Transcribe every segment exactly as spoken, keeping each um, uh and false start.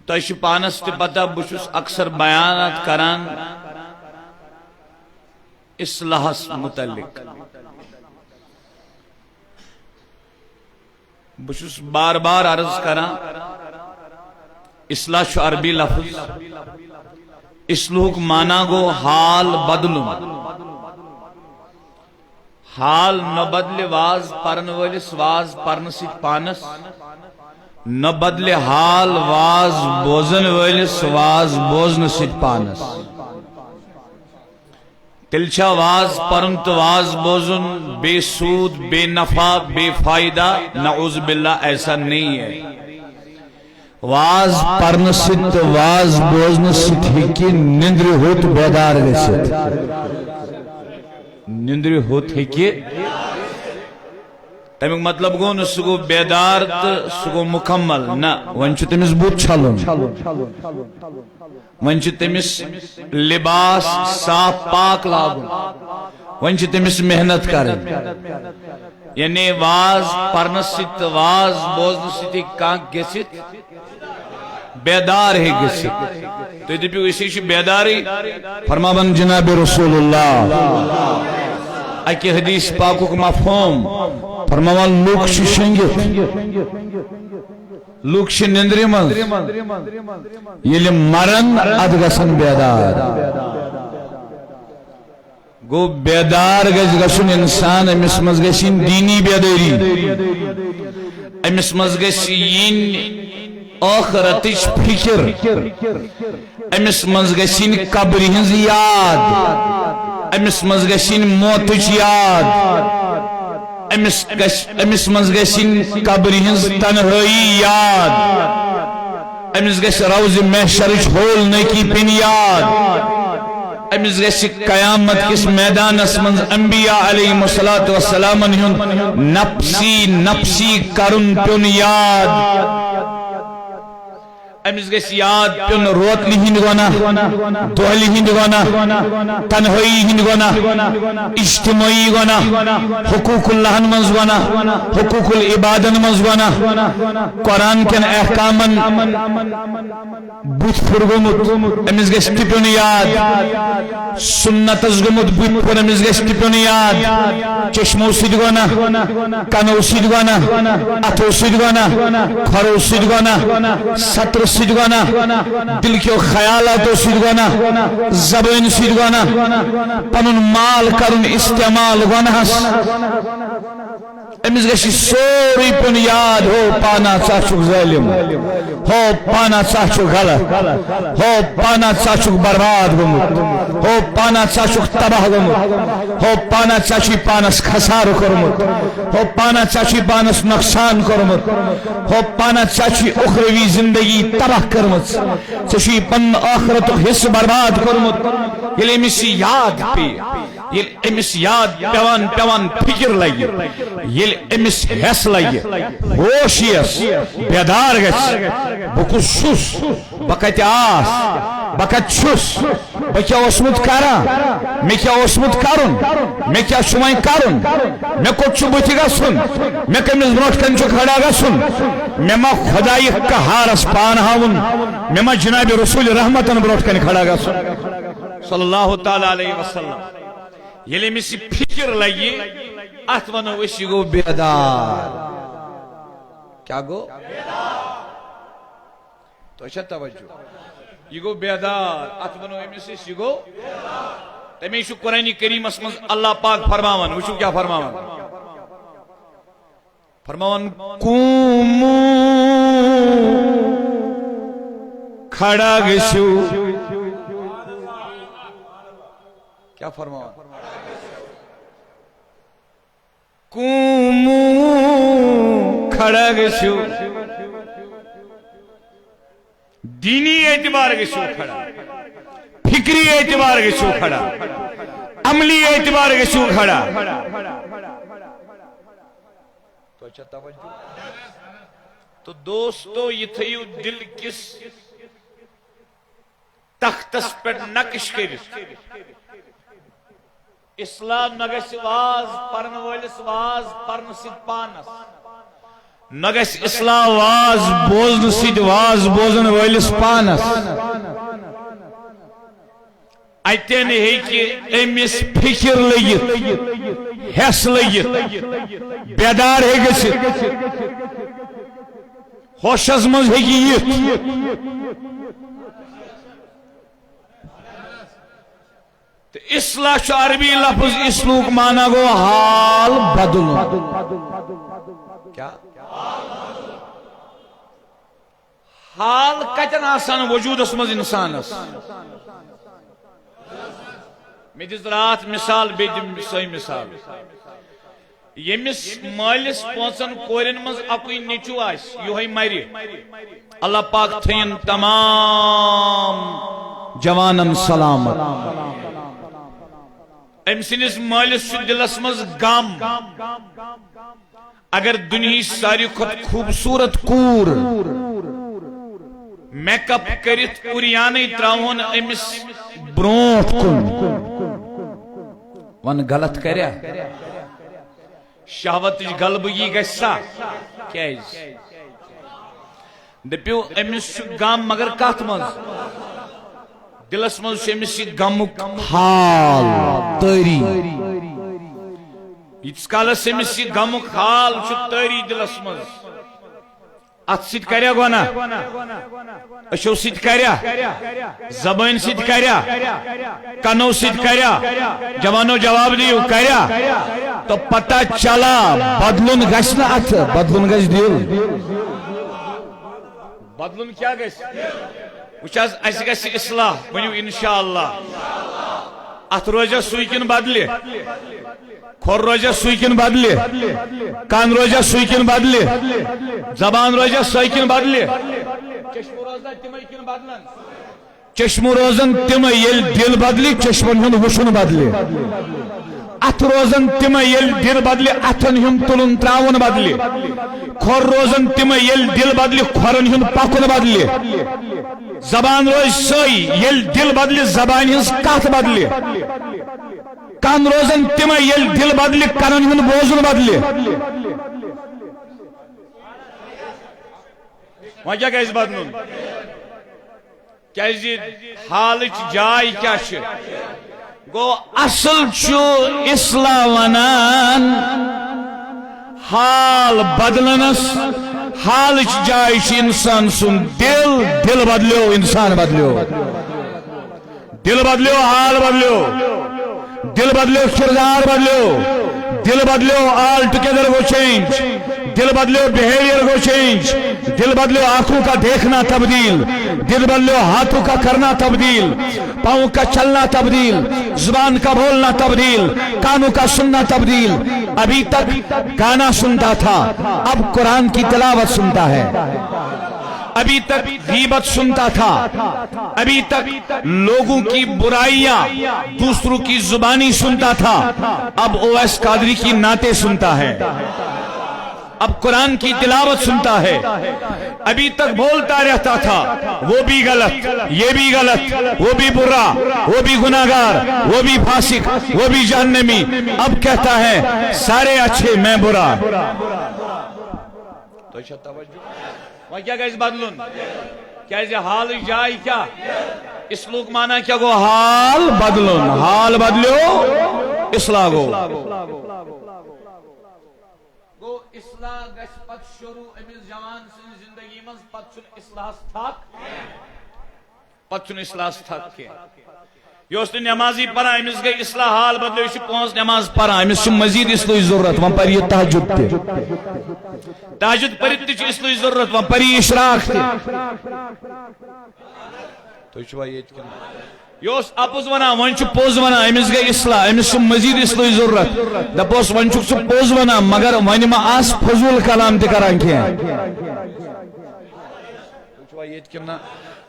تۄہہِ چھِ پانس تہِ پتہ، بہٕ چھُس اکثر بیانات کران اصلاحس متعلق۔ بہٕ چھُس بار بار عرض کران، اصلاح چھُ عربی لفظ۔ اصلاحُک معنی گوٚو حال بدلُن۔ حال نہ بدلہِ واز پرن وٲلِس واز پرنہٕ سۭتۍ پانس، نہ بدلہِ حال واز بوزن وٲلِس واز بوزنہٕ سۭتۍ پانس۔ تیٚلہِ چھا واز پرُن تہٕ واز بوزُن بے سود، بے نفع، بے فائدہ؟ نعوذ باللہ، ایسا نہیں ہے۔ واز پرنہٕ سۭتۍ تہٕ واز بوزنہٕ سۭتۍ ہیٚکہِ نِندرِ ہوٚت بیدار گٔژھِتھ۔ نِندرِ ہوٚت ہیٚکہِ۔ تَمیُک مطلب گوٚو نہٕ سُہ گوٚو بیدار تہٕ سُہ گوٚو مُکمل، نہ، وۄنۍ چھُ تٔمِس بُتھ چھلُن، وۄنۍ چھُ تٔمِس لباس صاف پاک لاگُن، وۄنۍ چھِ تٔمِس محنت کرٕنۍ۔ یعنی واز پرنہٕ سۭتۍ تہٕ واز بوزنہٕ سۭتۍ ہیٚکہِ کانٛہہ گٔژھِتھ بیدار، ہیٚکہِ گٔژھِتھ۔ تُہۍ دٔپِو، أسۍ ہے چھِ بیدارٕے۔ فرماوان جناب رسول اللہ، اکہِ حدیث پاکُک مفہوم فرماوان، لوٗکھ چھِ شۄنٛگِتھ، لوٗکھ چھِ نِندرِ منٛز، ییٚلہِ مرن، ادٕ گژھن بیدار۔ گوٚو، بیدار گژھِ گژھُن انسان، أمِس منٛز گژھِ یِنۍ دیٖنی بیدٲری، أمِس منٛز گژھِ یِنۍ ٲخرتٕچ فِکر، أمِس منٛز گژھِ یِنۍ قبرِ ہٕنٛز یاد، أمِس منٛز گژھِ یِنۍ موتٕچ یاد، أمِس گژھِ، أمِس منٛز گژھِ یِنۍ قبرِ ہٕنٛز تنہٲیی یاد، أمِس گژھِ روزِ محشرٕچ ہول نٲکی پیٚنۍ یاد، أمِس گژھِ قیامت کِس میدانس منٛز انبیاء علیہم الصلوۃ والسلامن ہُنٛد نفسی نفسی کرُن پیوٚن یاد۔ أمِس گژھِ یاد پیوٚن روتلہِ ہٕنٛدۍ گۄناہ، دۄہلہِ ہٕنٛدۍ گۄناہ، تنہٲیی ہٕنٛدۍ گۄناہ، اجتمٲعی گۄناہ، حقوق اللہن منٛز گۄناہ، حقوق العبادن منٛز گۄناہ، قرآن کٮ۪ن احکامن بُتھ پھیُر گوٚمُت، أمِس گژھِ تہِ پیوٚن یاد۔ سُنتس گوٚمُت بُتھ پھیُر، أمِس گژھِ تہِ پیوٚن یاد۔ چشمو سۭتۍ گۄناہ، کنو سۭتۍ گۄناہ، اتھو سۭتۍ گۄناہ، کھۄرو سۭتۍ گۄناہ، سترٕ سۭتۍ گۄناہ، دل کیو خیالاتو سۭتۍ گۄناہ، زبٲنۍ سۭتۍ گۄناہ، پنُن مال کرُن استعمال گۄناہس۔ أمِس گژھِ سورُے پیوٚن یاد، ہو پانا ژٕ ہا چھُکھ ظٲلِم، ہو پانا ژٕ ہا چھُکھ غلط، ہو پانا ژٕ ہا چھُکھ برباد گوٚمُت، ہو پانا ژٕ ہا چھُکھ تباہ گوٚمُت، ہو پانا ژٕ ہا چھُے پانس خسارٕ کوٚرمُت، ہو پانا ژٕ ہا چھُے پانس نۄقصان کوٚرمُت، ہو پانا ژٕ ہا چھُے اُخروی زندگی تباہ کٔرمٕژ، ژےٚ چھُے پنُن ٲخرتُک حصہٕ برباد کوٚرمُت۔ ییٚلہِ أمِس یہِ یاد پیٚیہِ، ییٚلہِ أمِس یاد پیوان پیوان فِکر لگہِ، ییٚلہِ أمِس ہٮ۪س لگہِ، ہوش یِیَس، بیدار گژھِ، بہٕ کُس چھُس، بہٕ کتہِ آس، بہٕ کتہِ چھُس، بہٕ کیٛاہ اوسمُت کران، مےٚ کیٛاہ اوسمُت کرُن، مےٚ کیٛاہ چھُ وۄنۍ کرُن، مےٚ کوٚت چھُ بُتھِ گژھُن، مےٚ کٔمِس برونٛٹھ کنہِ چھُ کھڑا گژھُن، مےٚ ما خدایہِ قہارس پان ہاوُن، مےٚ ما جناب رسول رحمتن برونٛٹھ کنہِ کھڑا گژھُن، صلی اللہ تعالیٰ علیہ وسلم۔ ییٚلہِ أمِس یہِ فِکر لگہِ، اتھ ونو أسۍ، یہِ گوٚو بیدار۔ کیٛاہ گوٚو؟ تۄہہِ چھا توجہ؟ یہِ گوٚو بیدار، اتھ ونو أمِس أسۍ، یہِ گوٚو۔ تمے چھُ قرآن کریمس منٛز اللہ پاک فرماوان، وٕچھِو کیٛاہ فرماوان۔ فرماوان، قوموا، کھڑا گژھِو۔ کیٛاہ فرماوان؟ قوموا، کھڑا گژھِو۔ دینی اعتبار گژھِو کھڑا، فکری اعتبار گژھِو کھڑا، عملی اعتبار گژھِو کھڑا۔ تۄہہِ چھا توجہ؟ تو دوستو، یہِ تھٲیِو دل کِس تختس پٮ۪ٹھ نقش کٔرِتھ۔ اصلاح نہ گژھِ واز پرن وٲلِس واز پرنہٕ سۭتۍ پانس، نہ گژھِ اصلاح واز بوزنہٕ سۭتۍ واز بوزن وٲلِس پانس۔ اتٮ۪ن ہیٚکہِ أمِس فکر لٔگِتھ، حٮ۪س لٔگِتھ، بیدار ہیٚکہِ گٔژھِتھ، ہوشس منٛز ہیٚکہِ یِتھ۔ تہٕ اصلاح چھُ عربی لفظ، اصلُک معنی گوٚو حال بدلُن۔ کیا؟ حال کتٮ۪ن آسان وجودس منٛز انسانس؟ مےٚ دِژ راتھ مثال، بیٚیہِ دِمہٕ سۄے مثال۔ ییٚمِس مٲلِس پانٛژن کورٮ۪ن منٛز اَکُے نیٚچوٗ آسہِ، یِہوٚے مرِ، اللہ پاک تھٲیِن تمام جوانن سلامت۔ أمۍ سٕنٛدِس مٲلِس چھُ دِلس منٛز غم۔ اگر دُنیہٕچ ساروی کھۄتہٕ خوٗبصوٗرت کوٗر میک اپ کٔرِتھ اُریانٕے ترٛاوہون أمِس برونٛٹھ کُن، وَن غلط کریا؟ شہوتٕچ غلبگی گژھِ سا؟ کیازِ؟ دٔپِو، أمِس چھُ غم، مگر کتھ منٛز؟ دِلس منٛز چھُ أمِس یہِ غمُک حال طٲری۔ ییٖتِس کالس أمِس یہِ غمُک حال چھُ طٲری دِلس منٛز، اتھ سۭتۍ کریا گۄناہ؟ أچھو سۭتۍ کریا؟ زبٲنۍ سۭتۍ کریا؟ کنو سۭتۍ کریا؟ جوانو، جواب دِیِو، کریا؟ تو پتہ چلا، بدلُن گژھِ نہٕ اتھ، بدلُن گژھِ دِل۔ بدلُن کیٛاہ گژھِ؟ وٕچھ حظ، اَسہِ گژھِ اصلاح، ؤنِو انشاءاللہ۔ اتھ روزیا سُے کِنہٕ بدلہِ؟ کھۄر روزیا سُے کِنہٕ بدلہِ؟ کن روزیا سُے کِنہٕ بدلہِ؟ زبان روزیا سۄے کِنہٕ بدلہِ؟ چشمہٕ روزنا تِمے کِنہٕ بدلن؟ چشمہٕ روزن تِمے، ییٚلہِ دِل بدلہِ، چشمن ہُنٛد وٕچھُن بدلہِ۔ اتھٕ روزن تِمے، ییٚلہِ دِل بدلہِ، اتھن ہُنٛد تُلُن ترٛاوُن بدلہِ۔ کھۄر روزن تِمے، ییٚلہِ دِل بدلہِ، کھۄرن ہُنٛد پکُن بدلہِ۔ زبان روزِ سۄے، ییٚلہِ دِل بدلہِ، زبانہِ ہٕنٛز کتھ بدلہِ۔ کن روزن تِمے، ییٚلہِ دِل بدلہِ، کنن ہُنٛد بوزُن بدلہِ۔ وۄنۍ کیٛاہ گژھِ بدلُن؟ کیٛازِ حالٕچ جاے کیٛاہ چھِ؟ گوٚو، اصل چھُ اصلاح ونان حال بدلنس۔ حالٕچ جاے چھِ انسان سُنٛد دِل، دِل بدلیو، انسان بدلیو۔ دِل بدلیو، حال بدلیو، دِل بدلیو، کردار بدلیو، دِل بدلیو، all together گوٚو change، دِل بدلیو، behaviour گوٚو change، دِل بدلیو، آنکھوں کا دیکھنا تبدیل، دِل بدلیو، ہاتھوں کا کرنا تبدیل، پاؤں کا چلنا تبدیل، زبان کا بولنا تبدیل، کانوں کا سننا تبدیل۔ ابھی تک گانا سنتا تھا، اب قرآن کی تلاوت سنتا ہے۔ ابھی تک غیبت سنتا تھا، ابھی تک لوگوں کی برائیاں دوسروں کی زبانی سنتا تھا، اب اویس قادری کی نعتیں سنتا ہے، اب قرآن کی تلاوت سنتا ہے۔ ابھی تک بولتا رہتا تھا، وہ بھی غلط، یہ بھی غلط، وہ بھی برا، وہ بھی گناہگار، وہ بھی فاسق، وہ بھی جہنمی۔ اب کہتا ہے، سارے اچھے، میں برا۔ تۄہہِ چھا توجہ؟ وۄنۍ کیٛاہ گژھِ بدلُن؟ کیٛازِ حالٕچ جاے کیٛاہ؟ اصلُک معنی کیٛاہ گوٚو؟ حال بدلُن۔ حال بدلیو، اصلاح گوٚو۔ گوٚو، اصلاح گژھِ پتہٕ شروع أمِس جوان سٕنٛزِ زندگی منٛز، پتہٕ چھُنہٕ اصلاحس تھکھ، پتہٕ چھُنہٕ اصلاحس تھکھ کینٛہہ۔ یہِ اوس نہٕ نٮ۪مازٕے پران، أمِس گٔے اصلاح، حال بدلیو، یہِ چھُ پانٛژھ نٮ۪ماز پران، أمِس چھُ مزید اصلٕچ ضروٗرت، وۄنۍ پرِ یہِ تہجد تہِ۔ تہجد پٔرِتھ تہِ چھُ اصلٕچ ضروٗرت، وۄنۍ پرِ یہِ اشراق تہِ۔ تُہۍ چھِوا ییٚتہِ کِنہٕ؟ یہِ اوس اَپُز وَنان، وۄنۍ چھُ پوٚز وَنان، أمِس گٔے اصلاح، أمِس چھُ مزید اصلٕچ ضروٗرت۔ دَپوس، وۄنۍ چھُکھ ژٕ پوٚز وَنان، مگر وۄنۍ مہ آس فضوٗل کلام تہِ کران کینٛہہ۔ تُہۍ چھِوا ییٚتہِ کِنہٕ نہ؟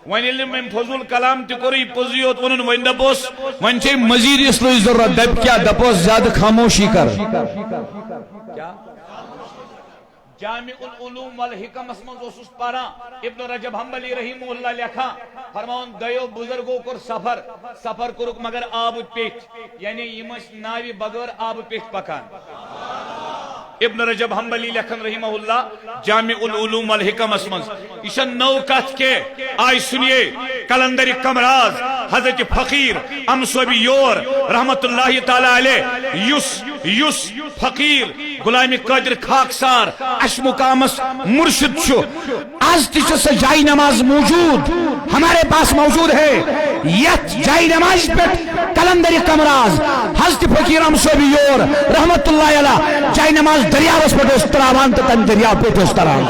وۄنۍ ییٚلہِ أمۍ فضوٗل کلام تہِ کوٚرُے، پوٚزُے یوت ووٚنُن، وۄنۍ دَپوس، وۄنۍ چھے مزید اصلٕچ ضروٗرت۔ دَپہِ کیٛاہ؟ دَپوس، زیادٕ خاموشی کر۔ کیٛاہ؟ جامع العلوم والحکمس منٛز اوسُس پران، ابن رجب حنبلی رحمہ اللہ لیکھان، فرماوان، دۄیو بزرگو کوٚر سفر، سفر کوٚرُکھ مگر آبہٕ پیٚٹھۍ، یعنی یِم ٲسۍ ناوِ بغٲر آبہٕ پیٚٹھۍ پکان۔ ابن رجب حنبلی لیکھن رحمہ اللہ جامع العلوم والحکمس منٛز، یہِ چھےٚ نٔو کتھ کینٛہہ۔ آے سُنیے قلندر کمراز حضرت فقیر امصوبی یور رحمت اللہ تعالی علیہ، یُس یُس فقیر غلام قادر خاکسار اَسہِ مقامس مرشد چھُ۔ از تہِ چھِ سۄ جاے نماز موجود، ہمارے پاس موجود ہے۔ یتھ جاے نماز پٮ۪ٹھ قلندر کمراز حضرت فقیر امصوبی یور رحمت اللہ علیہ جاے نماز دریاوس پٮ۪ٹھ اوس تراوان تہٕ تمہِ دریاو پٮ۪ٹھ اوس تران۔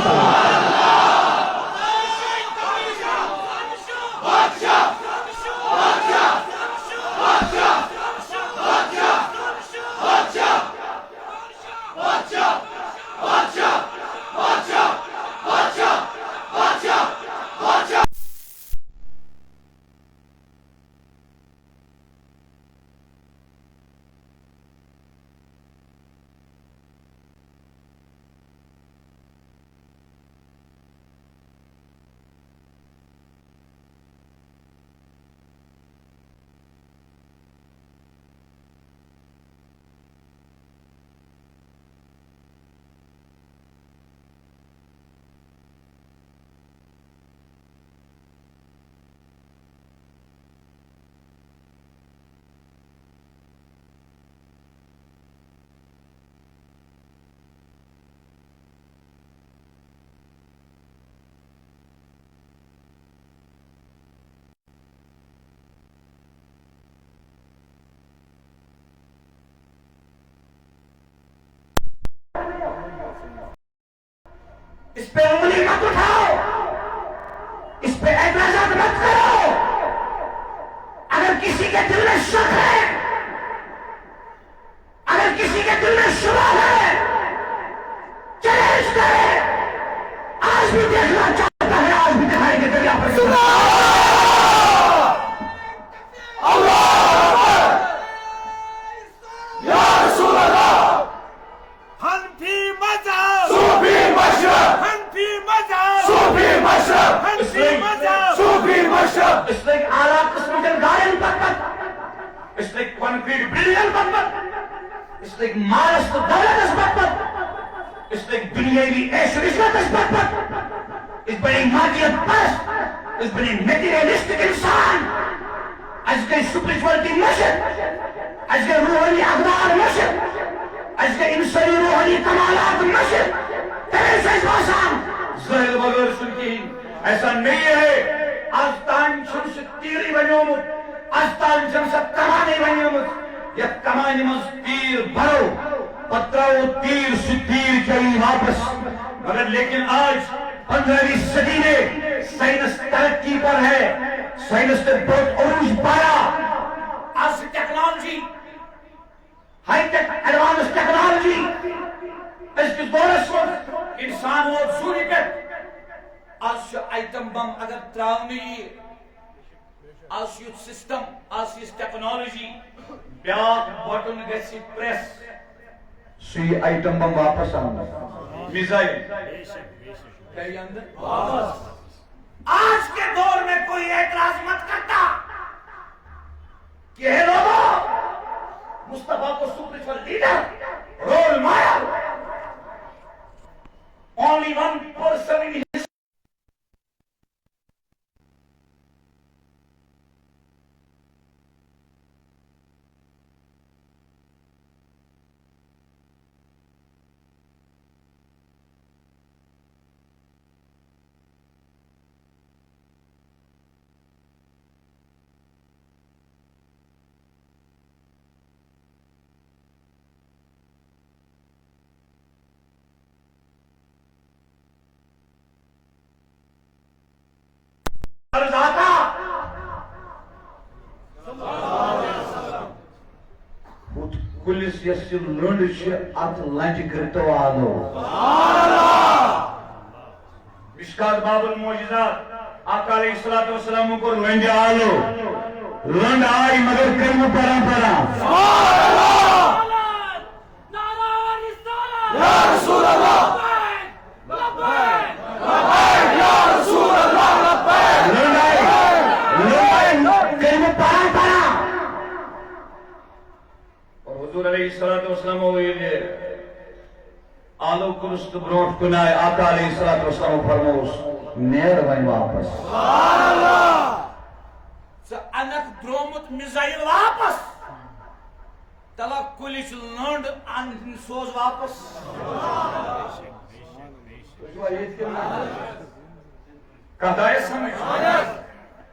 اس پہ انگلی مت اٹھاؤ، اس پہ اعتراضات مت کرو۔ اگر کسی کے دل میں شک ہے، اگر کسی کے دل میں شبہ ہے، چیلنج کرے۔ آج بھی دیکھنا چاہتا ہے، آج بھی دکھائیں گے دریا پر۔ اللہ اکبر! یا رسول اللہ! حنفی مذہب۔ صوفی مشرب۔ حنفی مذہب۔ صوفی مشرب۔ حنفی مذہب۔ صوفی مشرب۔ اس لیے اعلیٰ قسم کے گاڑیاں پت پت۔ اس لیے کنکریٹ بلڈنگ پت پت۔ اس لیے مال است دولت اس پت پت۔ اس لیے دنیاوی عیش و عشرت اس پت پت۔ اس بڑے مادیت پرست، اس بڑے مٹیریلسٹک انسان۔ اس کے اسپرچوئلٹی مشت۔ اسہِ گٔے روحٲنی اقدار مٔشِتھ، اسہِ گٔے انسٲنی روحٲنی کمالات مٔشِتھ۔ تیٚلے چھُ اسہِ باسان، ظٲہِر بغٲر چھُنہٕ کِہیٖنۍ۔ ایسا نہیں ہے۔ از تام چھُنہٕ سُہ تیٖرٕے بنیومُت، از تام چھَنہٕ سۄ کمانٕے بنیمٕژ، یَتھ کمانہِ منٛز تیٖر بَرو، پتہٕ ترٛاوو تیٖر، سُہ تیٖر چاہیے واپس۔ مگر لیکن آج پندرہویں صدی میں سائنس ترقی پر ہے، سائنس نے بہت عروج پایا۔ از چھِ technology, high tech, advance technology. أزکِس دورس منٛز انسان ووت زوٗنہِ پٮ۪ٹھ۔ از چھُ ایٹم بم اگر ترٛاونہٕ یِیہِ، از چھُ یُتھ سسٹم، از چھِ یِژھ ٹیکنالوجی، بیٛاکھ بٹن گژھِ پریس، سُہ یی ایٹم بم واپس اننہٕ۔ میزائل۔ کیٛاہ یی اننہٕ؟ واپس۔ آج کے دور میں کوئی اعتراض مت کرتا کہ ہے لوگوں، مصطفیٰ کو spiritual leader, role model, only one person in ہُتھ کُلِس یۄس یہِ لٔنٛڈ چھِ، اَتھ لنٛجہِ کٔرۍتو آلو۔ مشکات باب المعجزات، آقا علیہ الصلوۃ والسلام کوٚر لٔنٛجہِ آلو۔ لٔنٛڈ آے مگر کٔرۍ نہٕ پران پران۔ نعرہ رسالت۔ یا رسول اللہ۔ لبیک، لبیک۔ لبیک یا رسول اللہ، لبیک۔ لڑائی، لڑائی کریمہ پارا پارا۔ اور حضور علیہ الصلوۃ والسلام وہ یہ دے۔ آلو کُلس تہٕ برونٛٹھ کُن آے آقا علیہ الصلوۃ والسلام فرمووُس، "نیر وۄنۍ واپس۔" ژٕ انکھ درٛومُت میزائل واپس، تلہ کُلِچ لٔنڈ ان سوز واپس۔ تُہۍ چھِوا ییٚتہِ کِنہٕ نہ؟ کتھ آیہِ سمجھ؟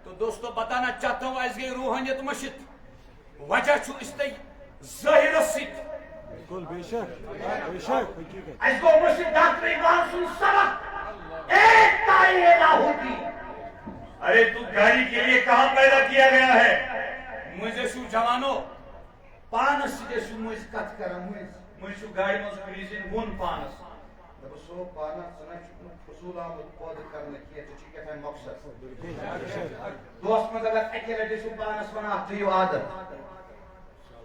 تو دوستو، بتانا چاہتا ہوں، اسہِ گٔے روحانیت مٔشِتھ۔ وجہ چھُ أسۍ تۄہہِ ظٲہِرس سۭتۍ۔ بِلکُل، بے شک، بے شک، حقیقت۔ اسہِ گوٚو مٔشِتھ ڈاکٹر اقبال سُنٛد سبق، ایک تائی لاہوتی۔ ارے تو گاڑی کے لیے کہاں پیدا کیا گیا ہے؟ مٔنٛزۍ ٲسِو جوانو، پانس سۭتۍ ٲسِو مٔنٛزۍ کتھ کران، مٔنٛزۍ۔ مٔنٛزۍ چھُ گاڑِ منٛز کُنہِ زٔنۍ ووٚن پانس۔ دوٚپُس، "ہو پانس، ژٕ نہ چھُکھ نہٕ فضوٗل آمُت پٲدٕ کرنہٕ کینٛہہ، ژےٚ چھُے کیٛاہ تام مقصد۔" دوس منٛز اگر اَکہِ لٹہِ ٲسِو پانس ونان، "اتھ تھٲیِو عادت،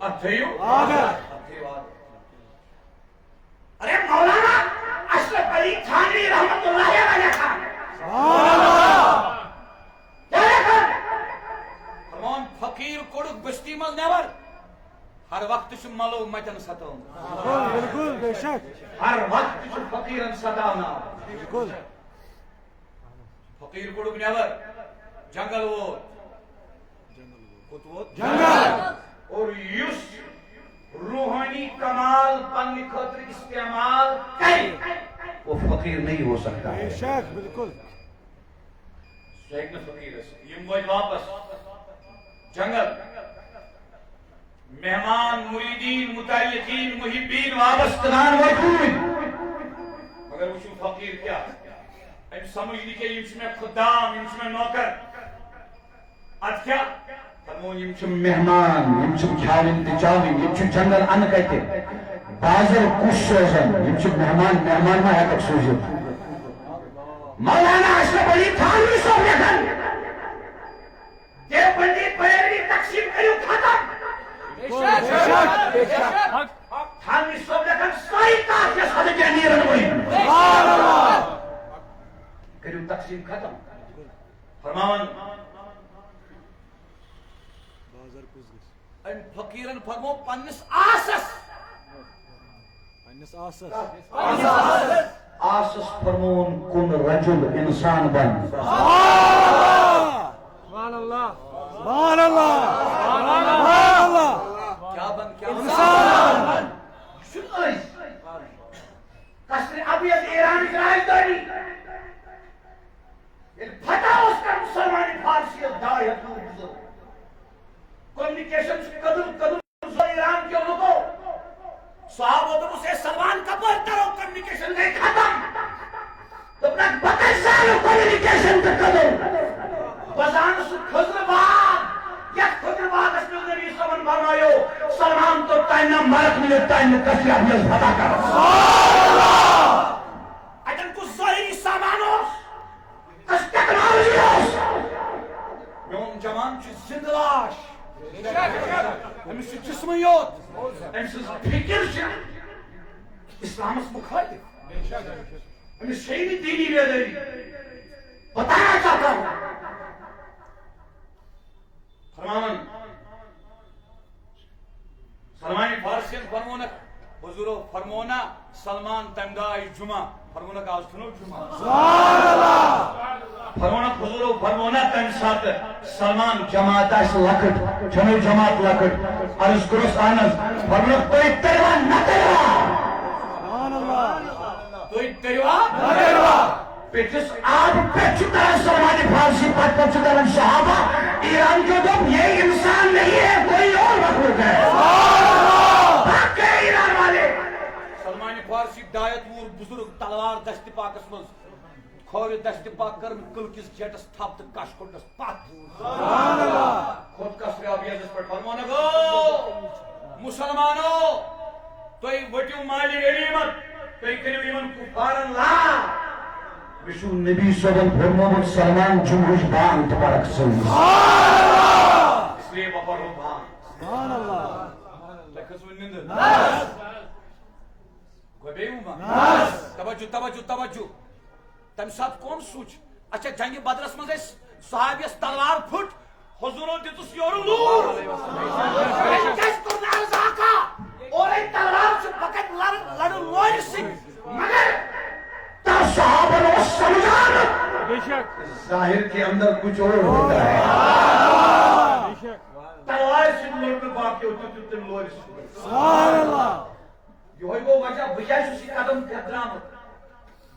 اتھ تھٲیِو عادت، اتھ تھٲیِو عادت۔" ارے مولانا اشرف علی تھانوی رحمت اللہ علیہ کھان۔ کیا لیکھان؟ فرمان، فقیر کوٚڑُکھ بستی منٛز نٮ۪بر۔ ہر وقتہٕ چھُ ملو متٮ۪ن ستٲومُت۔ بِلکُل، بِلکُل، بے شک۔ ہر وقتہٕ چھُ فقیرن ستاوناوان۔ بِلکُل۔ فقیر کوٚڑُکھ نٮ۪بر، جنگل ووت۔ کوٚت ووت؟ جنگل۔ اور یُس روحانی کمال پننہِ خٲطرٕ استعمال کرِ، وہ فقیر نہیں ہو سکتا ہے۔ بے شک، بِلکُل۔ سُہ ہیٚکہِ نہٕ فقیٖر ٲسِتھ۔ یِم وٲتۍ واپس جنگل۔ مہمان، مریدین، متعلقین، محبین واپس تران وٲتۍ روٗدۍ۔ مگر وٕچھِو فقیٖر کیٛاہ۔ أمۍ سمجھ نہٕ کینٛہہ، یِم چھِ مےٚ خدام، یِم چھِ مےٚ نوکر۔ ادٕ کیٛاہ؟ فرموو، یِم چھِ مہمان، یِم چھِ کھیاوٕنۍ تہٕ چاوٕنۍ، یِم چھِ جنگل انہٕ کتہِ، بازر کُس سوزن، یِم چھِ مہمان، مہمان ما ہٮ۪ککھ سوٗزِتھ؟ مولانا اشرف علی تھانوی صٲب لیکھان، دیوبندی بریلوی تقسیم کٔرِو ختم۔ تھانوی صٲب لیکھان، سٲری کتھ یۄس حضرت امیرن ؤنۍ، کٔرِو تقسیم ختم۔ فرماوان، بازر کُس گژھِ؟ أمۍ فقیٖرن فرموو پننِس آسس۔ پننِس آسس۔ آسس فرمووُن، کُن رجل انسان بن۔ سبحان اللہ۔ سبحان اللہ۔ سبحان اللہ۔ کیٛاہ بن، کیٛاہ بن؟ انسان بن۔ یہِ چھُنہٕ أسۍ۔ قصرِ ابیض ایرانٕچ راجدھانی۔ ییٚلہِ فتح اوس کران مسلمان فارسی یس ڈاے ہتھ وُہ بُزرگ۔ کمیونیکیشن چھُ کٔدٕل کٔدٕل ضروٗرت ایران کیو لُکو۔ صحابو دوٚپُس، "اے سلمان، کپٲرۍ ترو؟ کمیونیکیشن گٔے ختم۔" دوٚپنکھ، "بہٕ کتہِ زانہٕ کمیونیکیشن تہٕ کٔدٕل؟ بہٕ زانہٕ سُہ کھٔزرٕ باغ، یتھ کھٔزرٕ باغس منٛز نبی صٲبن فرمایو، سلمان، توٚتام نہٕ مرکھ مِلہِ، توٚتام نہٕ قصرِ ابیض فتح کرو۔" اتٮ۪ن کُس ظٲہری سامان اوس؟ کس ٹیکنالوجی اوس؟ میون جوان چھُ زندٕ لاش۔ أمِس چھُ جسمٕے یوت۔ أمۍ سٕنٛز فکر چھِ اسلامس مخالف۔ أمِس چھے نہٕ دینی بیدٲری۔ بتانا چاہتا ہوں۔ فرماوان، سلمان فارسین فرمونکھ، حضورو فرمونا، سلمان تمہِ دۄہ آیہِ جمعہ، فرمونکھ، آز چھُنو جمعہ۔ فرمونکھ، حضورو فرمونا تمہِ ساتہٕ، سلمان، جماعت آسہِ لۄکٕٹ، چھَنو جماعت لۄکٕٹ؟ عرض کوٚرُس، اہن حظ۔ فرمونکھ، تُہۍ تٔرِوا نہ تٔرِوا؟ تُہۍ تٔرِوا نہ تٔرِوا؟ پیٚٹھِس آب پٮ۪ٹھ چھُ تران سلمان فارسی، پتہٕ پٮ۪ٹھ چھُ تران صحابہ۔ ایران کیو دوٚپ، "یہ انسان نہیں ہے، کوئی اور مخلوق ہے۔" پکھ گئے ایران والے۔ سلمان فارسی ڈاے ہتھ وُہُر بُزرگ تلوار دستِ پاکس منٛز، کھورِ دستِ پاک کٔرٕن کلہٕ کِس جیٹس تھپھ تہٕ کش کوٚڑنس پتھ۔ کھوٚت قصرِ ابیضس پٮ۪ٹھ، فرمونکھ، او مسلمانو، تُہۍ ؤٹِو مالِ غنیمت، تُہۍ کٔرِو یِمن کفارن لال۔ مےٚ چھُ نبی صٲبن فرمومُت، سلمان، جمعہٕچ بانگ تہِ پرکھ ژٕ۔ اس لیے بہٕ پرو بانگ۔ سبحان اللہ۔ تۄہہِ کھٔژوٕ نِندٕر؟ گوٚو بیٚیہِ ووٚنمُت؟ توجہ، توجہ، توجہ۔ تمہِ ساتہٕ کون سوٗنچ؟ اچھا، جنگِ بدرس منٛز ٲسۍ صحابیس تلوار پھُٹ، حضورو دِژٕس یورٕ لوٗر۔ أمۍ کیٛازِ کوٚر نہٕ عرض آقا؟ اورے تلوار چھُ، بہٕ کتہِ لڑٕ، لڑٕ لورِ سۭتۍ؟ مگر تس صحابن اوس سمجھان، بے شک۔ ظاہر کے اندر کچھ اور ہوتا ہے۔ بے شک۔ توائے سن لوگ میں باقی ہوتی تھی تم لوگ۔ سبحان اللہ۔ یہوے گوٚو وجہ، بہٕ کیٛازِ چھُس یہِ قدم پھِرناوان؟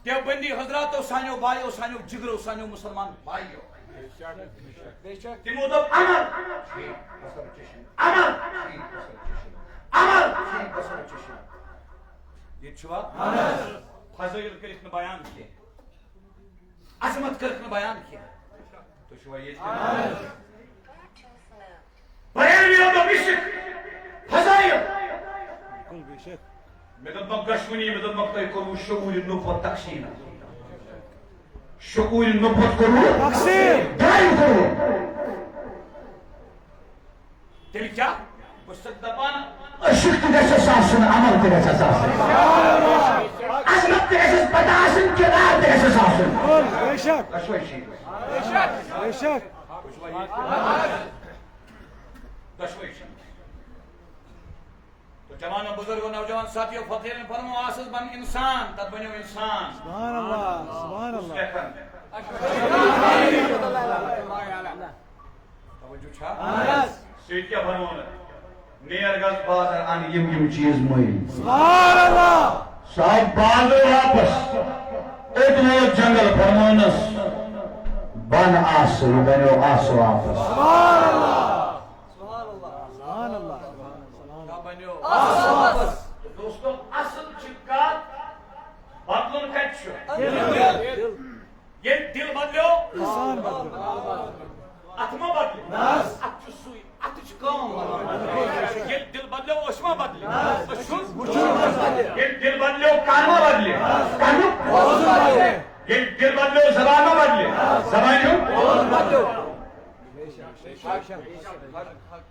دیوبندی حضراتو، سانیو بایو، سانیو جگرو، سانیو مسلمان بایو۔ بے شک۔ تِمو دوٚپ، عمل، عمل، عمل۔ ییٚتہِ چھُوا؟ فضٲیِل کٔرِکھ نہٕ بیان کینٛہہ، عظمت کٔرٕکھ نہٕ بیان کینٛہہ۔ تُہۍ چھِوا ییٚتہِ؟ بیان یہِ دوٚپ عشق، فضٲیِل۔ مےٚ دوٚپمَکھ دۄشوٕنی، مےٚ دوٚپمَکھ تۄہہِ کوٚروٕ شعوٗرِ نبوت تقسیٖم۔ شعوٗرِ نبوت کوٚروٕ تقسیٖم۔ ڈرٛایِو کوٚروٕ۔ تیٚلہِ کیٛاہ؟ بہٕ چھُسَکھ دَپان، عشق تہِ گژھٮ۪س آسُن، عمل تہِ گژھٮ۪س آسُن۔ عظمت تہِ گژھٮ۪س پتہ آسٕنۍ، کردار تہِ گژھٮ۪س آسُن۔ بے شک۔ دۄشوے چیٖز۔ بے شک۔ دۄشوے چیٖز۔ تو جوانو، بزرگو، نوجوان ساتھیو، فقیرن فرمو، آسس بن انسان، تب بنیو انسان۔ سبحان اللہ، سبحان اللہ۔ توجہ چھا؟ سۭتۍ کیٛاہ فرموونَکھ؟ نیر گژھ بازر اَن یِم یِم چیٖز مٔلۍ۔ سبحان اللہ۔ سُہ آو بازر واپس۔ اوٚت ووت جنگل، فرموونَس، بن آسہٕ، یہِ بنیو آسہٕ واپس۔ سبحان اللہ۔ سبحان اللہ۔ کیٛاہ بنیو؟ آسہٕ واپس۔ دوستو، اصل چھِ کتھ بدلُن کتہِ چھُ؟ ییٚلہِ دِل بدلیو، انسان بدلیو۔ اتھٕ ما بدلیو؟ اتھٕ چھُ سُے، اتھٕ چھِ کٲم بدلان۔ ییٚلہِ دِل بدلیو، أچھ ما بدلے؟ أچھ چھُ وٕچھُن۔ ییٚلہِ دِل بدلیو، کن ما بدلے؟ کنُک۔ ییٚلہِ دِل بدلیو، زبان ما بدلے؟ زبانہِ ہُنٛد۔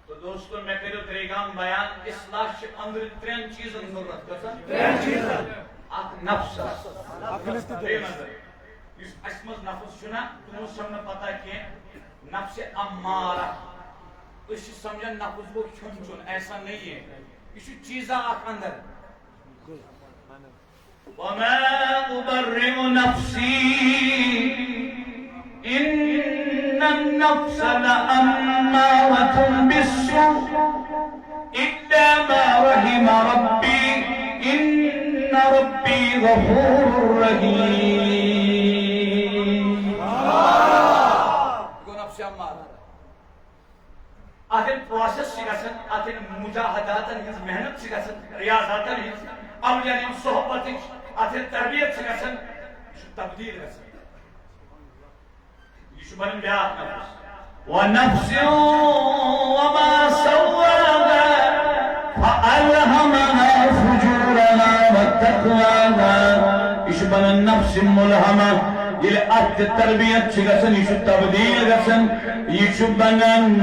تو دوستو، مےٚ کٔرِو ترٛیٚیہِ گام بیان، اصلاح چھِ أنٛدرٕ ترٛٮ۪ن چیٖزن ضروٗرت۔ کٔژن؟ ترٛٮ۪ن چیٖزن۔ اکھ نفسس۔ عقلہِ تہٕ دِلس۔ بیٚیہِ نظر۔ یُس اَسہِ منٛز نفس چھُنہ، تِمو چھَم نہٕ پتہ کینٛہہ۔ نفسِ امارہ۔ أسۍ چھِ سمجھان نفس گوٚو کھیوٚن چیوٚن، ایسا نہیں ہے۔ یہِ چھُ چیٖزا اکھ اندر۔ وما أبرئ نفسي إن النفس لأمارة بالسوء إلا ما رحم ربي إن ربي غفور رحيم۔ گوٚو نفسِ امارہ۔ اتھ ییٚلہِ پروسیس چھِ گژھان، اتھ ییٚلہِ مجاہداتن ہٕنٛز محنت چھِ گژھان، ریاضاتن ہٕنٛز، اولیاءن ہٕنٛز صحبتٕچ، اتھ ییٚلہِ تربیت چھِ گژھان، یہِ چھُ تبدیل گژھان۔ یہِ چھُ بنان بیٛاکھ نفس۔ ونفس وما سواها فألهمها فجورها وتقواها۔ یہِ چھُ بنان نفس ملہمہ۔ ییٚلہِ اتھ تہِ تربیت چھِ گژھان، یہِ چھُ تبدیل گژھان، یہِ چھُ بنان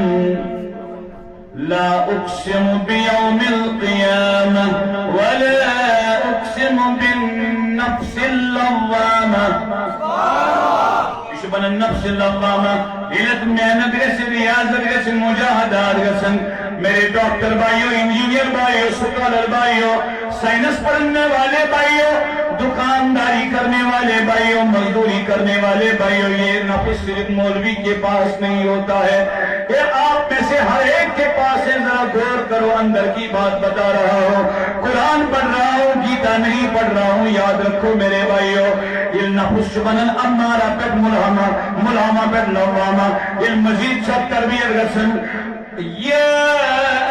لا اقسم بیوم القیامہ ولا اقسم بالنفس اللوامہ۔ یہِ چھُ بنان نفس لوامہ۔ ییٚلہِ اتھ محنت گژھِ، ریاضت گژھِ، مجاہدات گژھن، میرے ڈاکٹر بھائیوں، انجینئر بھائیوں، سکالر بھائیوں، سائنس پڑھنے والے بھائیوں، دکانداری کرنے والے بھائیوں، مزدوری کرنے والے بھائیوں، یہ نفس صرف مولوی کے پاس نہیں ہوتا ہے، یہ آپ میں سے ہر ایک کے پاس ہے۔ ذرا غور کرو، اندر کی بات بتا رہا ہوں، قرآن پڑھ رہا ہوں، گیتا نہیں پڑھ رہا ہوں، یاد رکھو میرے بھائیوں، یہ نفس چھُ بنان امارہ پٮ۪ٹھ ملہمہ، ملہمہ پٮ۪ٹھ لوامہ، یہ مزید سخت تربیت گژھن۔ يا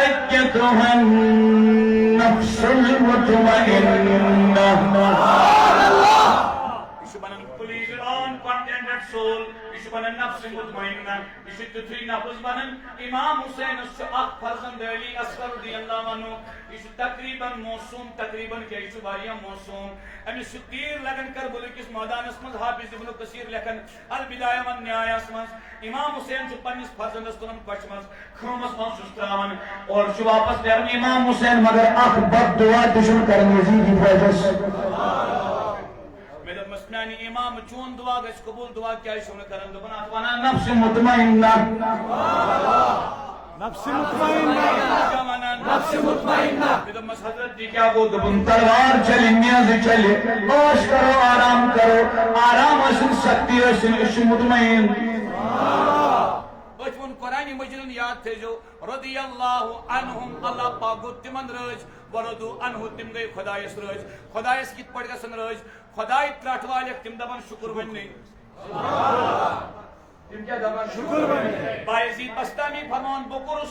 أيتها النفس المطمئنة۔ یہِ چھُ بنان please on contented soul، یہِ چھُ بنان نفس مطمئنہ، یہِ چھُ تیُتھُے نفس بنان۔ امام حسینس چھُ اکھ فرزند علی اصغر رضی اللہ عنہ، یہِ چھُ تقریباً معصوم، تقریباً کیٛاہ، یہِ چھُ واریاہ معصوم۔ أمِس چھُ تیٖر لگان کربلہٕ کِس مٲدانس منٛز، حافظ ابن کثیر لیکھان البدایہ والنہایہس منٛز۔ امام حسین چھُ پننِس فرزندس تُلان کۄچھِ منٛز، خۭمس منٛز چھُس تراوان اور چھُ واپس نیران امام حسین، مگر اکھ بد دعا تہِ چھُنہٕ کران یزیدی فوجس۔ مےٚ دوٚپمَس، میانہِ امام، چون دعا گژھِ قبول، دعا کیازِ چھُو نہٕ کران؟ دوٚپُن، اتھ ونان نفس مطمئنہ۔ نفس مطمئنہ۔ کیٛاہ وَنان؟ نفس مطمئنہ۔ مےٚ دوٚپمَس، "حضرت، یہِ کیٛاہ گوٚو؟" دوٚپُن، "تلوار چلہِ، نیزٕ چلہِ، عٲش کرو، آرام کرو، آرام ٲسِن، سختی ٲسِن، أسۍ چھِ مطمئن۔" أتھۍ ووٚن قرآنِ مجیدن، یاد تھٲیزیو، "رضی اللہ عنہم"، اللہ پاک گوٚو تِمن رٲضۍ، "ورضوا عنہ"، تِم گٔے خۄدایس رٲضۍ۔ خۄدایس کِتھ پٲٹھۍ گژھن رٲضۍ؟ خۄداے ترٛٹھ والٮ۪کھ، تِم دپن، "شُکر ؤنۍ نٕے۔" تِم کیٛاہ دپان؟ شُکر ؤنۍ۔ بایزید بستامی فرماوان، بہٕ کوٚرُس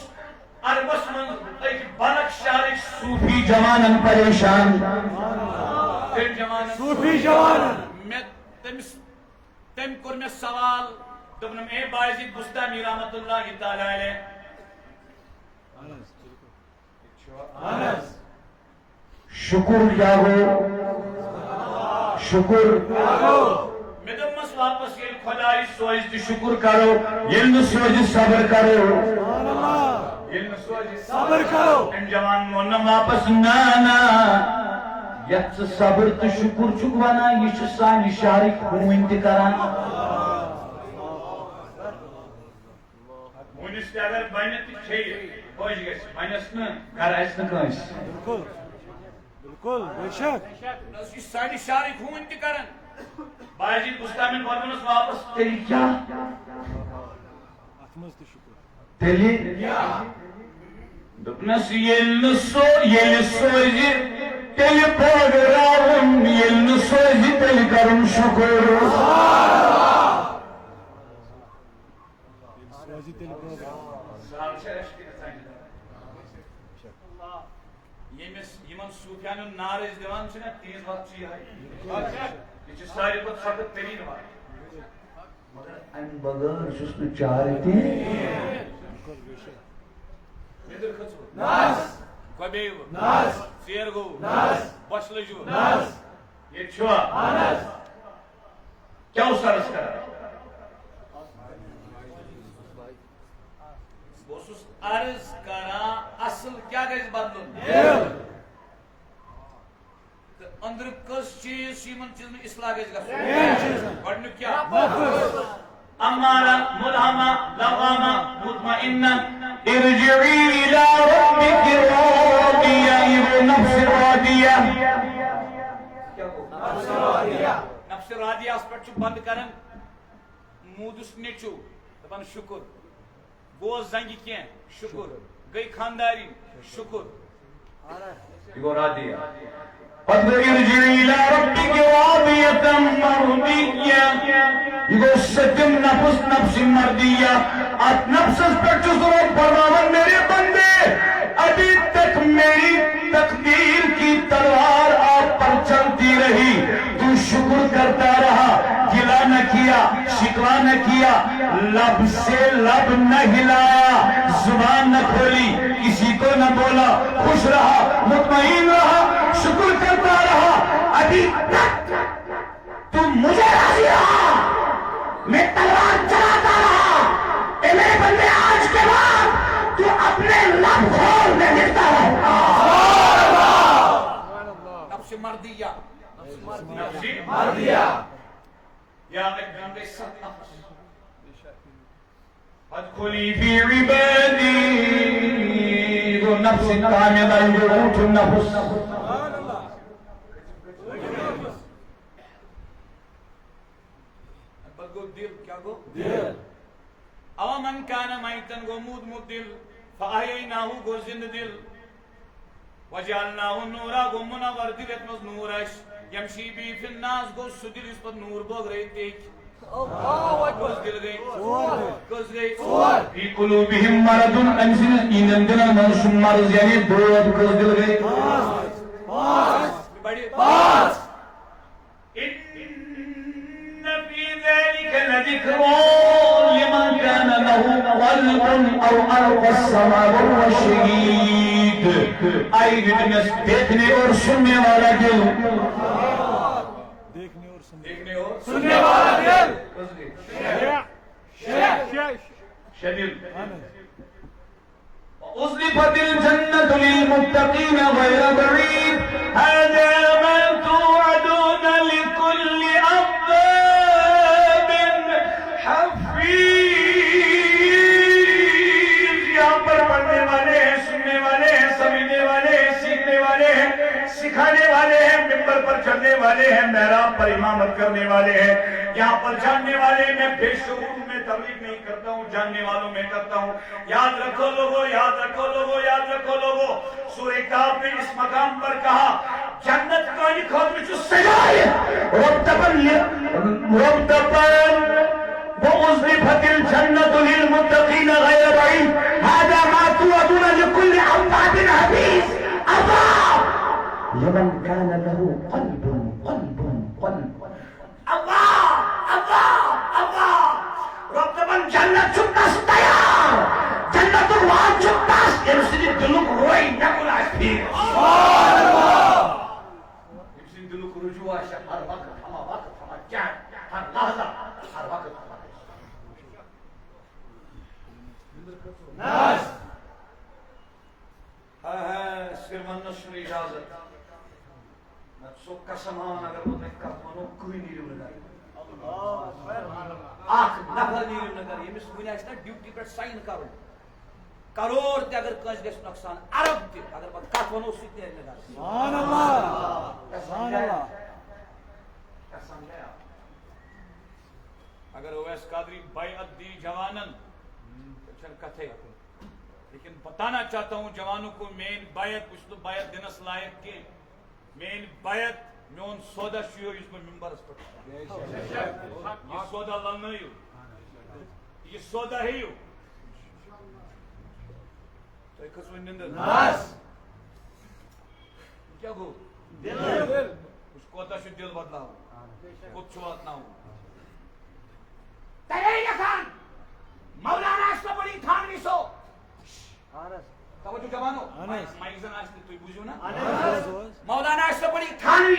عربس منٛز أکۍ بلخ شہرٕکۍ صوٗفی جوانن پریشان۔ کٔمۍ جوانن؟ صوٗفی جوانن۔ مےٚ تٔمِس، تٔمۍ کوٚر مےٚ سوال، دوٚپنم، "اے بایزید بستامی رحمتہ اللہ تعالیٰ علیہ۔" اہن حظ۔ شُکُر کیٛاہ گوٚو؟ شُکُر۔ مےٚ دوٚپمَس واپس، ییٚلہِ خۄداے سوزِ تہٕ شُکُر کرو، ییٚلہِ نہٕ سوزِ صبر کرو۔ ییٚلہِ نہٕ سوزِ صبر کرو۔ أمۍ جوان ووٚننم واپس، "نہ، نہ، یَتھ ژٕ صبر تہٕ شُکُر چھُکھ وَنان، یہِ چھِ سانہِ شہرٕکۍ ہوٗنۍ تہِ کران۔" ہوٗنِس تہِ اگر بنہِ تہٕ کھیٚیہِ، خۄش گژھِ، بنٮ۪س نہٕ، گرٕ آسہِ نہٕ کٲنٛسہِ۔ بِلکُل، بِلکُل، بے شک۔ نہ، یہِ چھِ سانہِ شہرٕکۍ ہوٗنۍ تہِ کران۔ بایزید بُستامین فرمونس واپس، تیٚلہِ کیٛاہ؟ اَتھ منٛز تہِ شُکُر۔ تیٚلہِ؟ دوٚپنس، ییٚلہِ نہٕ سو-، ییٚلہِ سوزِ، تیٚلہِ بٲگراوُن، ییٚلہِ نہٕ سوزِ، تیٚلہِ کرُن شُکُر۔ ییٚلہِ سوزِ تیٚلہِ بٲگراوُن۔ سہل چھا عشقِ نژان؟ ییٚمِس، یِمن صوٗفیانن نعرٕ أسۍ دِوان چھِنہ، تِہنٛز وَتھ چھِ یِہے۔ یہِ چھِ ساروی کھۄتہٕ سخت تریٖن وَتھ۔ مگر اَمہِ بغٲر چھُس نہٕ چارٕ تہِ۔ لیٚدٕر کھٔژوٕ؟ نہ حظ۔ گۄبیوٕ؟ نہ حظ۔ ژیر گوٚوٕ؟ نہ حظ۔ بۄچھِ لٔجوٕ؟ نہ حظ۔ ییٚتہِ چھُوا؟ اہن حظ۔ کیٛاہ اوس عرض کران؟ بہٕ اوسُس عرض کران، اصل کیٛاہ گژھِ بدلُن؟ دِل۔ تہٕ أنٛدرٕ کٔژ چیٖز چھِ یِمن چیٖزن اصلاح گژھِ گژھُن؟ ترٛٮ۪ن چیٖزن۔ گۄڈٕنیُک کیٛاہ؟ نفس۔ امارہ، ملہمہ، لوامہ، مطمئنہ۔ ارجعی الی ربک راضیہ، یہِ گوٚو نفس راضیہ۔ کیٛاہ گوٚو؟ نفس راضیہ۔ نفس راضیہ ہس پٮ۪ٹھ چھُ بنٛد کران موٗدس نیٚچو، دپان، "شُکر۔" گوس زنگہِ کینٛہہ، شُکُر۔ گٔے خاندارِنۍ، شُکُر۔ یہِ گوٚو راضیہ۔ پتہٕ گوٚو ارجعی الی ربک راضیۃ مرضیہ۔ یہِ گوٚو سٔتِم نفس، نفس مرضیہ۔ اتھ نفسس پٮ۪ٹھ چھُس رۄب فرماوان، میرے بندے، ابھی تک میری تقدیر کی تلوار آپ پر چلتی رہی، تو شکر کرتا رہا، گلہ نہ کیا، شکوہ نہ کیا، لب سے لب نہ ہلایا، زبان نہ کھولی، کسی کو نہ بولا، خوش رہا، مطمئن رہا، شکر کرتا رہا۔ ابھی تک تو مجھے راضی رہا، میں تلوار چلاتا رہا۔ اے میرے بندے، آج کے بعد تو اپنے لب کھول میں گرتا رہے۔ نفس مردیہ۔ نفس مردیہ۔ یا ایک بندے ست نفس۔ فادخلی فی عبادی، گوٚو نفس کامہِ دار، گوٚو اوٗٹھُن نفس۔ پتہٕ گوٚو دِل، کیٛاہ گوٚو؟ دِل۔ او من کان میتن، گوٚو موٗدمُت دِل۔ فاحییناہ، گوٚو زِندٕ دِل۔ وجعلناہ نورا، گوٚو منور دِل، یَتھ منٛز نوٗر آسہِ۔ یمشی بہ فی الناس، گوٚو سُہ دِل یُس پتہٕ نوٗر بٲگرٲیِتھ تہِ ہیٚکہِ۔ کٔژ دِل گٔے؟ ژور۔ کٔژ گٔے؟ ژور۔ فی قلوبہم مرض، أمۍ سٕنٛدِس، یِہنٛدٮ۪ن دِلن منٛز چھُ مرض، یعنی دود۔ کٔژ دِل گٔے؟ پانٛژھ۔ پانٛژھ۔ بڑِ۔ پانٛژھ۔ ان فی ذلک لذکر لمن کان لہ قلب او القی السمع وهو شهید۔ آئی وٹنس، دیکھنے اور سننے والا دل۔ دیکھنے اور سننے والا دل۔ شدید۔ وأزلفت الجنة للمتقين غير بعيد، هذا ما توعدون لكل أواب حفيظ۔ یہاں پر چلنے والے ہیں، محراب پر امامت کرنے والے ہیں، یہاں پر جاننے والے ہیں۔ میں بے شعور ہوں، میں تبلیغ نہیں کرتا ہوں، جاننے والوں میں کرتا ہوں۔ یاد رکھو لوگوں، یاد رکھو لوگوں، یاد رکھو لوگوں۔ سورہ کہف میں اس مقام پر کہا، جنت کانہِ خٲطرٕ چھُ سجٲیِتھ۔ رۄب دَپان، یہِ، رۄب دَپان، وأزلفت الجنة للمتقين غير بعيد، هذا ما توعدون لكل أواب حفيظ۔ عذاب لمن كان له قلب، قلب، قلب۔ اللہ، اللہ، اللہ۔ رۄب دَپان، جنت چھُ تَس تیار، جنتُک وعدٕ چھُ تَس، ییٚمہِ سٕنٛدِ دِلُک روے مےٚ کُن آسہِ پھیٖرِتھ۔ ییٚمہِ سٕنٛدِ دِلُک رجوع آسہِ ہر وقت، ہما وقت، ہما جہت، ہر لحظہ، ہر وقت، ہما لحظہ۔ ہاں، ہاں، سر وننس چھُنہٕ اجازت۔ نتہٕ سُہ قسم ہاوان، اگر بہٕ تۄہہِ کتھ ونو، کٕہٕنۍ نیٖرِو نہٕ گرِ۔ اکھ نفر نیٖرِو نہٕ گرِ، ییٚمِس وُنہِ آسہِ نا ڈیوٹی پٮ۪ٹھ ساین کرُن۔ کرور تہِ اگر کٲنٛسہِ گژھِ نۄقصان، ارب تہِ، اگر پتہٕ کتھ ونو، سُہ تہِ نیرِ نہٕ گرِ۔ سبحان اللہ۔ سبحان اللہ۔ کیٛاہ سمجھا؟ اگر اویس قادری بیعت دی جوانن، تیٚلہِ چھَنہٕ کتھے۔ لیکن بتانا چاہتا ہوں جوانوں کو، میٲنۍ بیعت، بہٕ چھُس نہٕ بیعت دِنس لایق کینٛہہ۔ میٲنۍ بیعت، میون سودا چھُ یِہوٚے، یُس بہٕ ممبرس پٮ۪ٹھ چھُس کران۔ یہِ سودا للنٲیِو، یہِ سودا ہیٚیِو۔ تۄہہِ کھٔژوٕ نِندٕر؟ نس۔ کیٛاہ گوٚو؟ دِل۔ وٕچھ، کوتاہ چھُ دِل بدلاوُن، کوٚت چھُ واتناوُن۔ تَلے یَژھان مولانا اشرف علی تھانوی صٲب۔ توجہ جوانو، اہن حظ۔ مایک زن آسہِ نہٕ، تُہۍ بوٗزِو نا۔ اہن حظ۔ مولانا اشرف علی تھانوی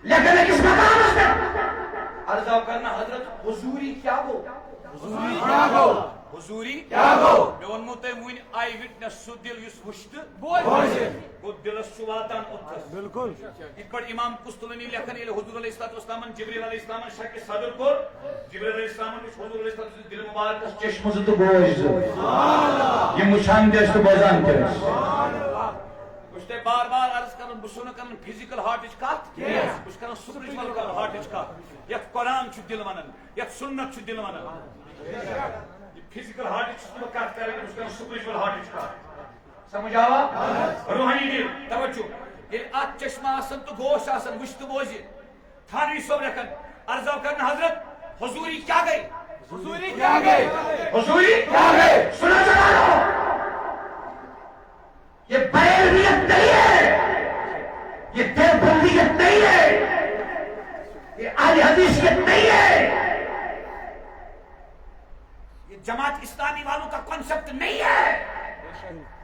لیکھن أکِس مقامس پٮ۪ٹھ۔ عرض آو کرنہٕ، حضرت، حضوٗری کیٛاہ گوٚو؟ حضوٗری کیٛاہ گوٚو؟ حضوٗری کیٛاہ گوٚو؟ مےٚ ووٚنمو تۄہہِ وُنۍ، آے وِٹنس سُہ دِل یُس وٕچھِ تہٕ بوزِ۔ گوٚو دِلس چھُ واتان اوٚتھس۔ بِلکُل۔ یِتھ پٲٹھۍ امام قسطلانی لیکھان، ییٚلہِ حضور علیہ الصلوۃ والسلامن جبریل علیہ السلامن شکہِ صدر کوٚر، جبریل علیہ السلامن وٕچھ حضور علیہ الصلوۃ والسلام دِل مبارکس چشمہٕ زٕ تہٕ گوش زٕ۔ یِم وٕچھان تہِ ٲسۍ تہٕ بوزان تہِ ٲسۍ۔ بہٕ چھُس تۄہہِ بار بار عرض کران، بہٕ چھُس نہٕ کران فزیکل ہارٹٕچ کتھ، بہٕ چھُس کران سپرچل ہارٹٕچ کتھ، یتھ قرآن چھُ دِل ونان، یتھ سنت چھُ دِل ونان۔ یہِ فزیکل ہارٹٕچ چھُس نہٕ بہٕ کتھ کران، بہٕ چھُس کران سپرچل ہارٹٕچ کتھ۔ سمجھ آوا؟ روحانی دِل، توجہ۔ ییٚلہِ اتھ چشمہٕ آسن تہٕ گوش آسن، وٕچھ تہٕ بوزِ۔ تھانوی صٲب لیکھان، عرض آو کرنہٕ، حضرت، حضوٗری کیٛاہ گٔے؟ حضوٗری کیٛاہ گٔے؟ حضوٗری کیٛاہ گٔے؟ سُنو جوانو، یہ بیرویت نہیں ہے، یہ دیوبندیت نہیں ہے، یہ اہل حدیثیت نہیں ہے۔ یہ جماعت اسلامی والوں کا کانسیپٹ نہیں ہے۔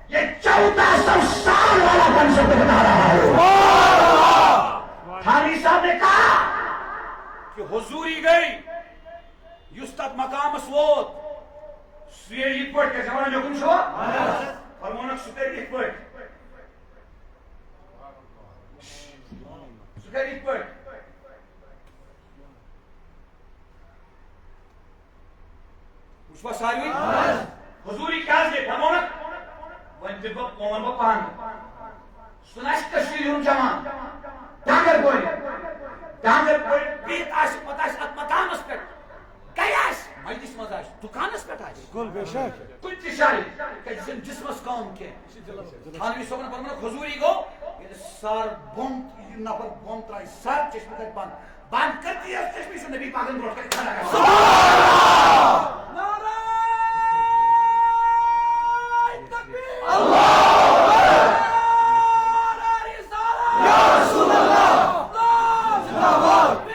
یہ چودہ سو سال والا کانسیپٹ بتا رہا ہوں۔ تھانوی صاحب نے کہا کہ حضوٗری گٔے، یُس تتھ مقامس ووت، سُہ ییٚلہِ یِتھ پٲٹھۍ کیٛاہ زمانہٕ لیوٚکھُن چھُ، فرمونکھ سُہ کَرِ یِتھ پٲٹھۍ، سُہ کَرِ یِتھ پٲٹھۍ۔ وٕچھوا ساروی؟ حضوٗری کیٛاہ حظ گٔے؟ فرمونکھ، وۄنۍ دِمہٕ بہٕ، وۄنۍ وَنہٕ بہٕ پانہٕ۔ سُہ نہ آسہِ کٔشیٖرِ ہُنٛد جوان، ڈانگر کورِ، ڈانگر کورِ بِہِتھ آسہِ، پتہٕ آسہِ اَتھ مقامس پٮ۪ٹھ۔ گرِ آسہِ، مجلس منٛز آسہِ، دُکانس پٮ۪ٹھ آسہِ۔ بِلکُل، بے شک۔ کُنہِ تہِ جایہِ، کیٛازِ یہِ چھُنہٕ جسمس کٲم کینٛہہ۔ تھانوی صٲبن فرمونکھ، حضوٗری گوٚو، ییٚلہِ سر بوٚن، یہِ نفر بوٚن ترٛایہِ سر، چشمہٕ کَرِ بنٛد۔ بنٛد کٔرِتھ یہِ چشمہٕ چھُ نبی پاکن برونٛٹھ کَنہِ کھڑا گژھان۔ نعرہ تکبیر۔ اللہ اکبر۔ نعرہ رسالت۔ یا رسول اللہ۔ زندہ باد۔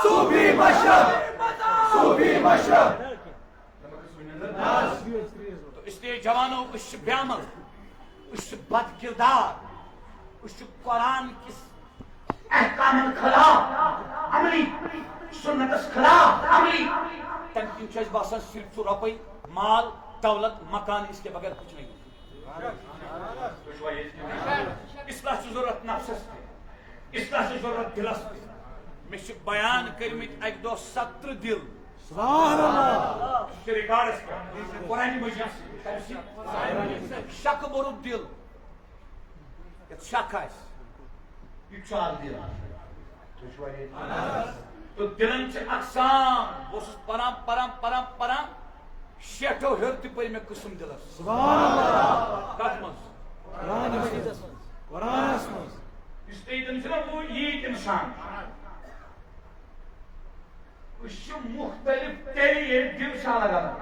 صوفی مذہب۔ صوفی مذہب۔ صوفی مذہب۔ تو اس لیے جوانو، أسۍ چھِ بے عمل، أسۍ چھِ بد کردار، أسۍ چھِ قرآن کِس احکامن خلاف عملی، سنتس خلاف عملی۔ تَمہِ کِنۍ چھُ اَسہِ باسان صرف چھُ رۄپَے، مال، دولت، مکان، اس کے بغیر کچھ نہیں۔ اصلاح چھُ ضروٗرت نفسس تہِ، اصلاح چھُ ضروٗرت دِلس تہِ۔ مےٚ چھِ بیان کٔرمٕتۍ اَکہِ دۄہ سترٕ دِل۔ سبحان اللہ۔ یہِ چھُ ریکارڈس پٮ۪ٹھ۔ قرآن مجید چھِ تَمہِ سۭتۍ شک بوٚرُتھ دِل۔ یَتھ شک آسہِ، یہِ چھُ اکھ دِل۔ تُہۍ چھِوا ییٚتہِ؟ تہٕ دِلن چھِ اقسام۔ بہٕ اوسُس پران، پران، پران، پران۔ شیٹھو ہیوٚر تہِ پٔرۍ مےٚ قٕسم دِلس۔ سبحان اللہ۔ کتھ منٛز؟ قرآنس منٛز۔ قرآنس منٛز۔ یُس تُہۍ دِل چھُنہ، بہٕ ییٖتۍ انسان۔ أسۍ چھِ مُختٔلِف تیٚلہِ، ییٚلہِ دِل چھا لگان۔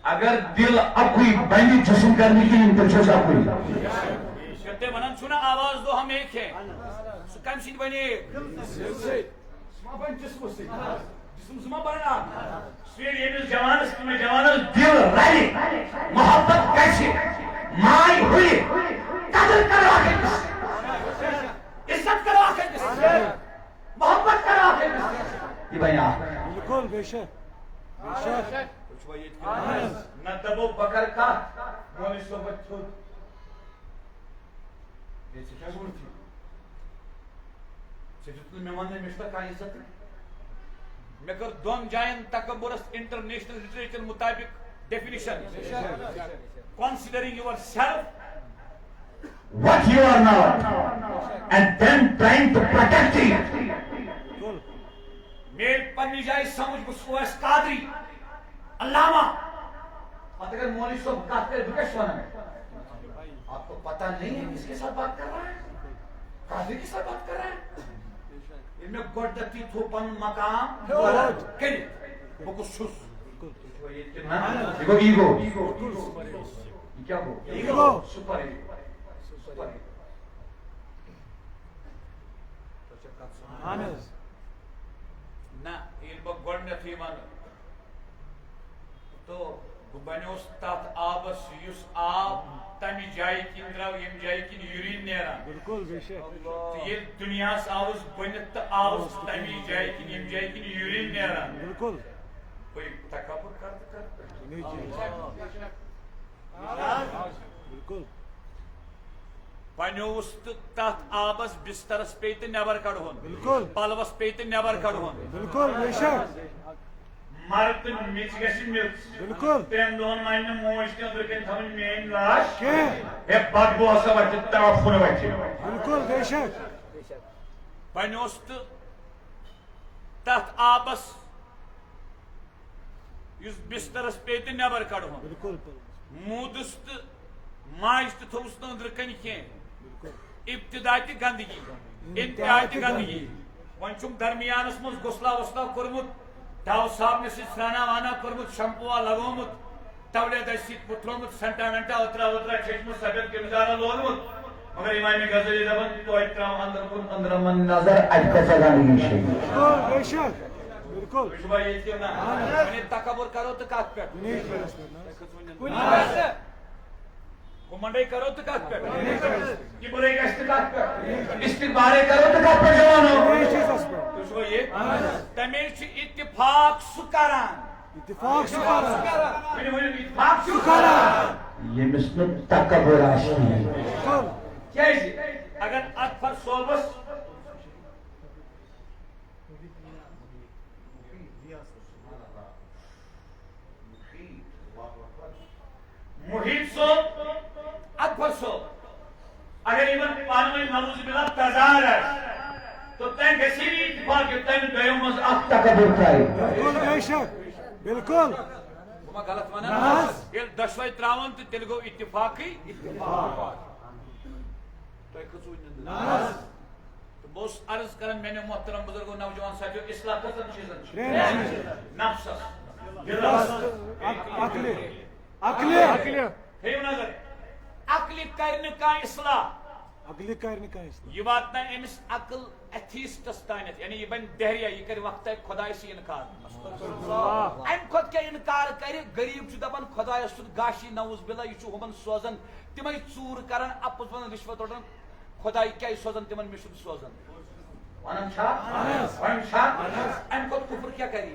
اگر دِل اَکُے بَنہِ، جسم کَرِ نہٕ کِہیٖنۍ، تیٚلہِ چھُ اَسہِ اَکُے۔ ییٚلہِ تُہۍ وَنان چھُو نا، آواز دو ہم ایک ہیں، سُہ کَمہِ سۭتۍ بَنے؟ سُہ ما بَنہِ جسمہٕ سۭتۍ؟ جسم سُہ ما بَنہِ اَکھ؟ سُہ ییٚلہِ ییٚمِس جوانَس، تٔمِس جوانَس دِل رَلہِ، محبت گژھِ، ماے ہُرِ، قدٕر کَرو اَکھ أکِس، عزت کَرو اَکھ أکِس۔ محبت کرو اکھ أکِس۔ یہِ بنہِ اکھ۔ بالکل، بے شک۔ بے شک۔ تُہۍ چھِوا ییٚتہِ کِنہٕ؟ اہن حظ۔ نہ دَپو بہٕ کرٕ کتھ، مولوی صٲبَس تھوٚد۔ ہے، ژےٚ کیٛاہ ضروٗرت چھُے؟ ژےٚ دیُت نہٕ مےٚ وَننَے، مےٚ چھُنہ کانٛہہ عزت۔ مےٚ کٔر دۄن جاین تکبرس انٹرنیشنل لٹریچر مطابق definition. Considering yourself what you are not and then trying to protect it. میل پننہِ جایہِ سمجھ، بہٕ چھُس اویس قادری، علامہ۔ پتہٕ اگر مولوی صٲب کتھ کرِ، بہٕ کیٛاہ چھُس ونان؟ آپ کو پتہ نہیں ہے کس کے ساتھ بات کر رہا ہے؟ قادری کے ساتھ بات کر رہا ہے؟ ییٚلہِ مےٚ گۄڈٕنیتھٕے تھوٚو پنُن مقام کٔرِتھ، بہٕ کُس چھُس؟ یہِ گوٚو ایٖگو۔ یہِ کیٛاہ گوٚو؟ Ego. Super ego. Super ego. اہن حظ۔ نہ، ییٚلہِ بہٕ گۄڈٕنیتھٕے وَنہٕ، تہٕ بہٕ بنیوس تتھ آبس، یُس آب تمہِ جایہِ کِنۍ درٛاو، ییٚمہِ جایہِ کِنۍ یوٗریٖن نیران۔ بالکل، بے شک۔ تہٕ ییٚلہِ دُنیاہس آوُس بٔنِتھ تہٕ آوُس تمی جایہِ کِنۍ، ییٚمہِ جایہِ کِنۍ یوٗریٖن نیران۔ بالکل۔ بہٕ تکبر کرٕ تہٕ کرٕ۔ جی۔ بالکل۔ بنیووُس تہٕ تتھ آبس بسترس پیٚیہِ تہٕ نٮ۪بر کڑہون۔ بالکل۔ پلوس پیٚیہِ تہٕ نٮ۪بر کڑہون۔ بالکل، بے شک۔ مرد تہٕ میٚژ گژھِ میٚژ۔ بالکل۔ ترٛٮ۪ن دۄہن مانہِ نہٕ موج تہِ أنٛدرٕ کَنہِ تھاوٕنۍ میٛٲنۍ لاش۔ کینٛہہ۔ ہے، بدبو ہسا وتھِ، تعفن وتھِ۔ بالکل، بے شک۔ بنیوس تہٕ تتھ آبس، یُس بسترس پیٚیہِ تہٕ نٮ۪بر کڑہون۔ بالکل۔ موٗدُس تہٕ ماجہِ تہِ تھوٚوُس نہٕ أنٛدرٕ کَنہِ کینٛہہ۔ بالکل۔ ابتدا تہِ گندگی، انتہا تہِ گندگی۔ وۄنۍ چھُم درمیانس منٛز غسلہ وسلہ کوٚرمُت، ڈاو صابنہِ سۭتۍ سرٛانہ وانہ کوٚرمُت، شمپوا لگومُت، تولیدس سۭتۍ بُتھرومُت، سنٹا ونٹا اوترا ووترا چھٔچمٕژ، سفید قمیضہ لوگمُت۔ مگر امام غزالی دپان، توتہِ ترٛاو اندر کُن أنٛدرمن نظر، اتہِ کۄسا گندگی چھِ؟ بالکل، بے شک، بالکل۔ تُہۍ چھِوا ییٚتہِ کِنہٕ نہ؟ وۄنۍ ییٚلہِ تکبر کرو تہٕ کتھ پٮ۪ٹھ؟ کُنہِ پٮ۪ٹھ۔ گُمنڈے کرو تہٕ کتھ پٮ۪ٹھ؟ کِبرے گژھِ تہٕ کتھ پٮ۪ٹھ؟ استکبارے کرو تہٕ کتھ پٮ۪ٹھ، جوانو؟ تُہۍ چھِوا ییٚتہِ؟ تَمے چھُ اتفاق سُہ کران۔ اتفاق سُہ کران۔ ؤنِو، ؤنِو، اتفاق سُہ کران۔ ییٚمِس نہٕ تکبر آسہِ کِہیٖنۍ۔ بالکل۔ کیٛازِ؟ اگر اطہر صٲبس محیط صٲب، اطہر صٲب، اگر یِمن پانہٕ ؤنۍ نعوذ باللہ تضاد آسہِ، تہٕ تۄہہِ گژھِ نہٕ اتفاق یہِ تمہِ دۄیو منٛز اکھ تکبر کرِ۔ بالکل، بے شک، بالکل۔ بہٕ ما غلط ونان؟ نہ حظ۔ ییٚلہِ دۄشوے تراون تہٕ تیٚلہِ گوٚو اتفاقٕے اتفاق۔ تۄہہِ کھٔژوٕ نِندٕر؟ نہ حظ۔ تہٕ بہٕ اوسُس عرض کران، میانیو محترم بزرگو، نوجوان ساتھیو، اصلاح کٔژن چیٖزن چھِ؟ ترٛٮ۪ن چیٖزن۔ نفسس، دِلس، عق-، عقلہِ۔ عقلہِ۔ عقلہِ۔ تھٲیِو نظر، عقلہِ کرِ نہٕ کانٛہہ اصلاح۔ عقلہِ کرِ نہٕ کانٛہہ اصلاح۔ یہِ واتنایہِ أمِس عقل ایتھیسٹس تانٮ۪تھ، یعنی یہِ بنہِ دہریہ، یہِ کرِ وقتہ خدایہِ سٕے انکار۔ امہِ کھۄتہٕ کیٛاہ انکار کرِ؟ غریب چھُ دپان خدایس چھُنہٕ گاشی، نعوذ باللہ، یہِ چھُ ہُمن سوزان، تِمے ژوٗر کران، اپُز ونان، رشوت رٹان، خداے کیٛازِ سوزان تِمن، مےٚ چھُنہٕ سوزان۔ ونان چھا؟ ونان چھا؟ امہِ کھۄتہٕ کفر کیٛاہ کرِ؟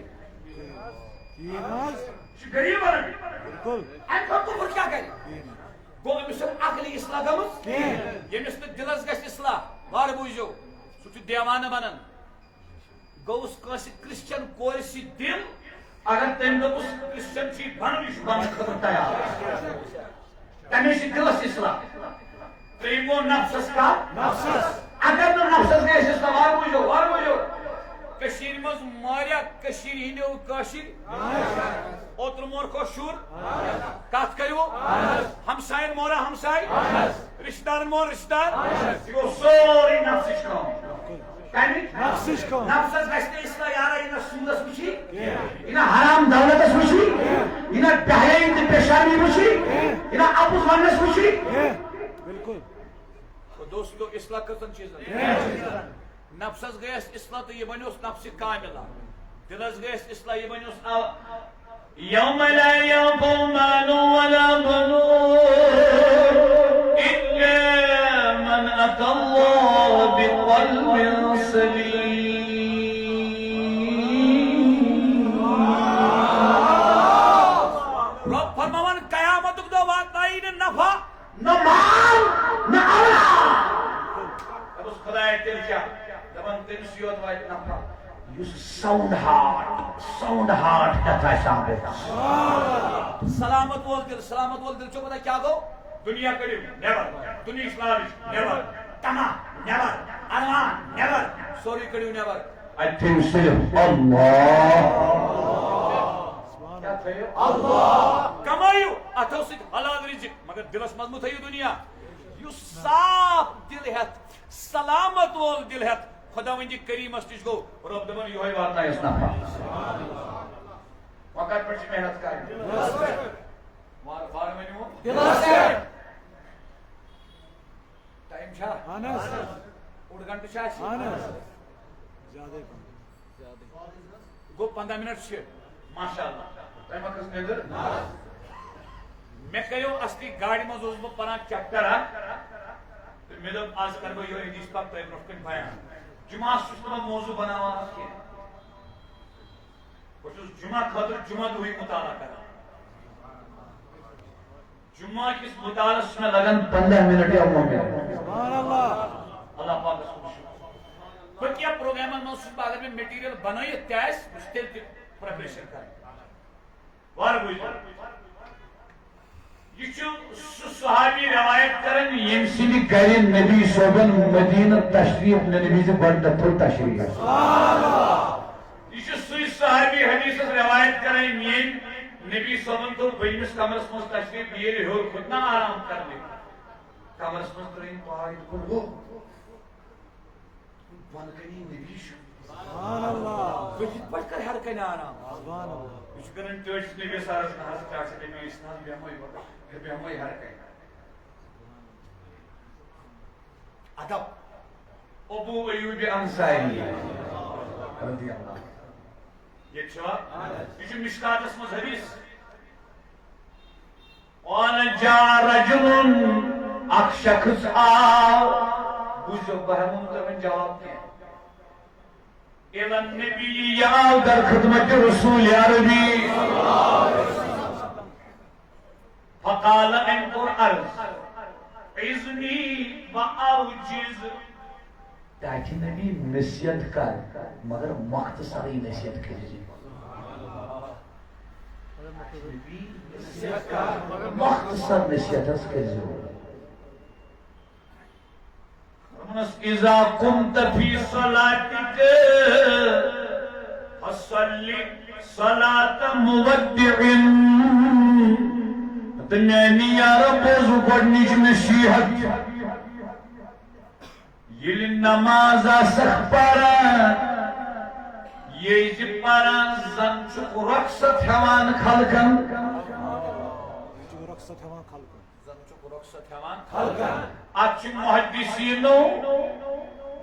یہِ چھُ غریب ونان۔ بالکل۔ امہِ کھۄتہٕ کفر کیٛاہ کرِ؟ گوٚو أمِس چھَنہٕ عقلی اصلاح گٔمٕژ کینٛہہ۔ ییٚمِس نہٕ دِلس گژھِ اصلاح، وارٕ بوٗزِو، سُہ چھُ دیوانہٕ بنان۔ گوٚوُس کٲنٛسہِ کرسچن کورِ سۭتۍ دِل، اگر تٔمۍ دوٚپُس کرسچن چھُے بنُن، یہِ چھُ بننہٕ خٲطرٕ تیار۔ تٔمِس چھِ دِلس اصلاح۔ ترٛیٚیِم گوٚو نفسس کتھ؟ نفسس۔ اگر نہٕ نفسس گژھِ استوار بوٗزِو، وارٕ بوٗزِو۔ کٔشیٖرِ منٛز ماریا کٔشیٖرِ ہٕنٛدیو کٲشِر۔ اوترٕ مورکھو شُر۔ کتھ کٔرِو۔ ہمساین مورا ہمساے۔ رشتہٕ دارن مور رشتہٕ دار۔ یہِ گوٚو سورُے نفسٕچ کٲم۔ کمِچ؟ نفسٕچ کٲم۔ نفسس گژھِ نہٕ اصلاح یارا، یہِ نہ سوٗدس وٕچھی، یہِ نہ حرام دولتس وٕچھی، یہِ نہ بے حیٲیی تہٕ بے شرمی وٕچھی، یہِ نہ اپُز وننس وٕچھی۔ بالکل۔ تو دوستو، اصلاح کٔژن چیٖزن؟ نفسس گٔیس اصلاح تہٕ یہِ بنیوس نفسِ کاملہ۔ دلس گٔیس اصلاح، یہِ بنیوس ال-، یوم لا ينفع مال ولا بنون إلا من أتى الله بقلب سليم۔ رب فرماوان، قیامتُک دۄہ واتنایہِ نہٕ نفع، نہ مال، نہ اولاد۔ دپُس خدایا تیٚلہِ کیٛاہ؟ دپان تٔمِس یوت واتہِ نفع یُس sound heart، sound heart ہٮ۪تھ آسہِ آمُت۔ سلامت وول دل، سلامت وول دل چھُ پتہ کیٛاہ گوٚو؟ دُنیا کٔڑِو نٮ۪بر، دُنیاہٕچ لالٕچ نٮ۪بر، طمع نٮ۪بر، ارمان نٮ۪بر، سورُے کٔڑِو نٮ۪بر۔ اتہِ تھٲیِو صرف اللہ۔ کیٛاہ تھٲیِو؟ اللہ۔ کمٲیِو اتھو سۭتۍ حلال رزق۔ مگر دلس منٛز مہٕ تھٲیِو دُنیا۔ یُس صاف دل ہٮ۪تھ، سلامت وول دل ہٮ۪تھ خۄداوندِ کریٖمس نِش گوٚو، رۄب دپان، یِہوٚے واتنایس نفع۔ وۄنۍ کتھ پٮ۪ٹھ چھِ محنت کرٕنۍ؟ وارٕ وارٕ ؤنِو۔ دلس پٮ۪ٹھ۔ ٹایم چھا؟ اہن حظ۔ اوٚڑ گھنٹہٕ چھا اَسہِ؟ اہن حظ۔ زیادَے پَہَن۔ گوٚو پنٛداہ منٹ چھِ۔ ماشاء اللہ۔ تۄہہِ ما کھٔژ نیٚنٛدٕر؟ مےٚ کَریو اَصلی گاڑِ منٛز اوسُس بہٕ پَران چیپٹر اَکھ۔ تہٕ مےٚ دوٚپ، آز کَرٕ بہٕ یِہوٚے حدیث پاک تۄہہِ برٛونٛہہ کَنہِ بیان۔ جُمعہ چھُس نہٕ بہٕ موضوع بَناوان اَتھ کینٛہہ۔ بہٕ چھُس جُمعہ خٲطرٕ جُمعہ دۄہٕے مُطالعہ کَران۔ جمعہ کِس مُطالعس چھِ مےٚ لگان پنٛداہ منٹ یا وُہ منٹ۔ سبحان اللہ۔ اللہ پاکس کُن شُکر۔ بقیہ پروگرامن منٛز چھُس بہٕ، اگر مےٚ مٹیریل بنٲیِتھ تہِ آسہِ، بہٕ چھُس تیٚلہِ تہِ پریپریشن کران۔ وارٕ بوٗزِو۔ یہِ چھُ سُہ صحابی روایت کران، ییٚمہِ سٕنٛدِ گرِ نبی صٲبن مدینہ تشریف نِنہٕ وِزِ گۄڈٕنیتھٕے تشریف۔ یہِ چھُ سُے صحابی حدیثس روایت کران، ییٚمۍ نبی صٲبن کوٚر بٔنمِس کمرس منٛز تشریف، ییٚلہِ ہیوٚر کھوٚت نا آرام کرنہِ، کمرس منٛز ترٲوِن پاے تہٕ کوٚر ہُہ۔ بۄنہٕ کنہِ نبی چھُ۔ سبحان اللہ۔ بہٕ کِتھ پٲٹھۍ کرٕ ہیرٕ کنہِ آرام؟ سبحان اللہ۔ یہِ چھُ کران ٹٲٹھۍ نبی سارس نہ حض، ٹاٹھۍ نبی أسۍ نہ حض بیٚہموے، بیٚہموے ہیرٕ کنہِ۔ ادب۔ ابو ایوب انصاری رضی اللہ عنہ۔ ییٚتہِ چھُوا؟ یہِ چھُ مشکاتس منٛز حدیث۔ قال جاء رجل، اکھ شخص آو، بوٗزِو، بہٕ ہٮ۪مو نہٕ تۄہہِ وۄنۍ جواب کینٛہہ۔ الى النبی، یہِ آو در خدمت رسول عربی۔ فقال، أمۍ کوٚر عرض، عزنی و اوجز۔ ٹاٹھۍ نبی نصیحت کر، مگر مختصرٕے نصیحت کٔرزِ۔ مختصر نصیحت حظ کٔرزِ۔ فرمونس، اذا كنت في صلاتك فصل صلاة مودع۔ تہٕ میانہِ یارا، بوز گۄڈنِچ نصیحت۔ ییٚلہِ نماز آسکھ پران، یہِ زِ پران زن چھُکھ رۄخصت ہٮ۪وان خلقن۔ رۄخصت ہٮ۪وان خلقن۔ زن چھُکھ رۄخصت ہٮ۪وان خلقن۔ اتھ چھِ محدثینو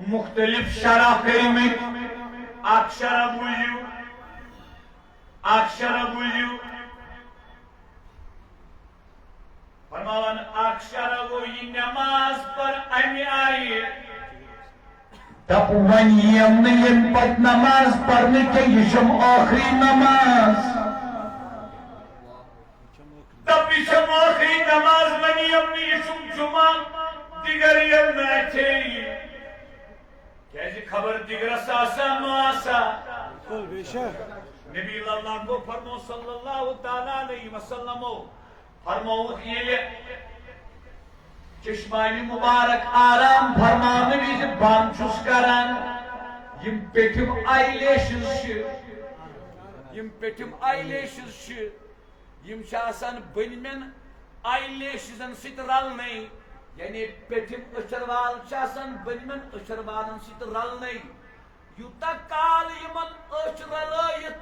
مختلف شرح کٔرمٕتۍ۔ اکھ شرح بوٗزِو، اکھ شرح بوٗزِو۔ فرماوان، اکھ شرح گوٚو یہِ نماز پر امہِ آیہِ۔ دپ وۄنۍ یِم نہٕ ییٚمہِ پتہٕ نماز پرنہٕ کینٛہہ، یہِ چھم ٲخری نماز۔ دپ، یہِ چھم ٲخری نماز، وۄنۍ یِم نہٕ، یہِ چھُم جمعہ، دِگر یِم نہٕ اَتھے۔ کیازِ خبر دِگرس آسا ما آسا۔ بالکل، بے شک۔ نبی اللہ گو فرمو صلی اللہ تعالیٰ علیہ وسلمو فرمووُکھ، ییٚلہِ چشمانِ مبارک آرام فرماونہٕ وِزِ بنٛد چھُس کران۔ یِم پیٚٹھِم آی لیشز چھِ، یِم پیٚٹھِم آی لیشز چھِ، یِم چھِ آسان بٔنمٮ۪ن آی لیشزن سۭتۍ رلنَے، یعنی پیٚٹھِم أچھر وال چھِ آسان بٔنمٮ۪ن أچھر والن سۭتۍ رلنَے۔ یوٗتاہ کال یِمن أچھ رلٲیِتھ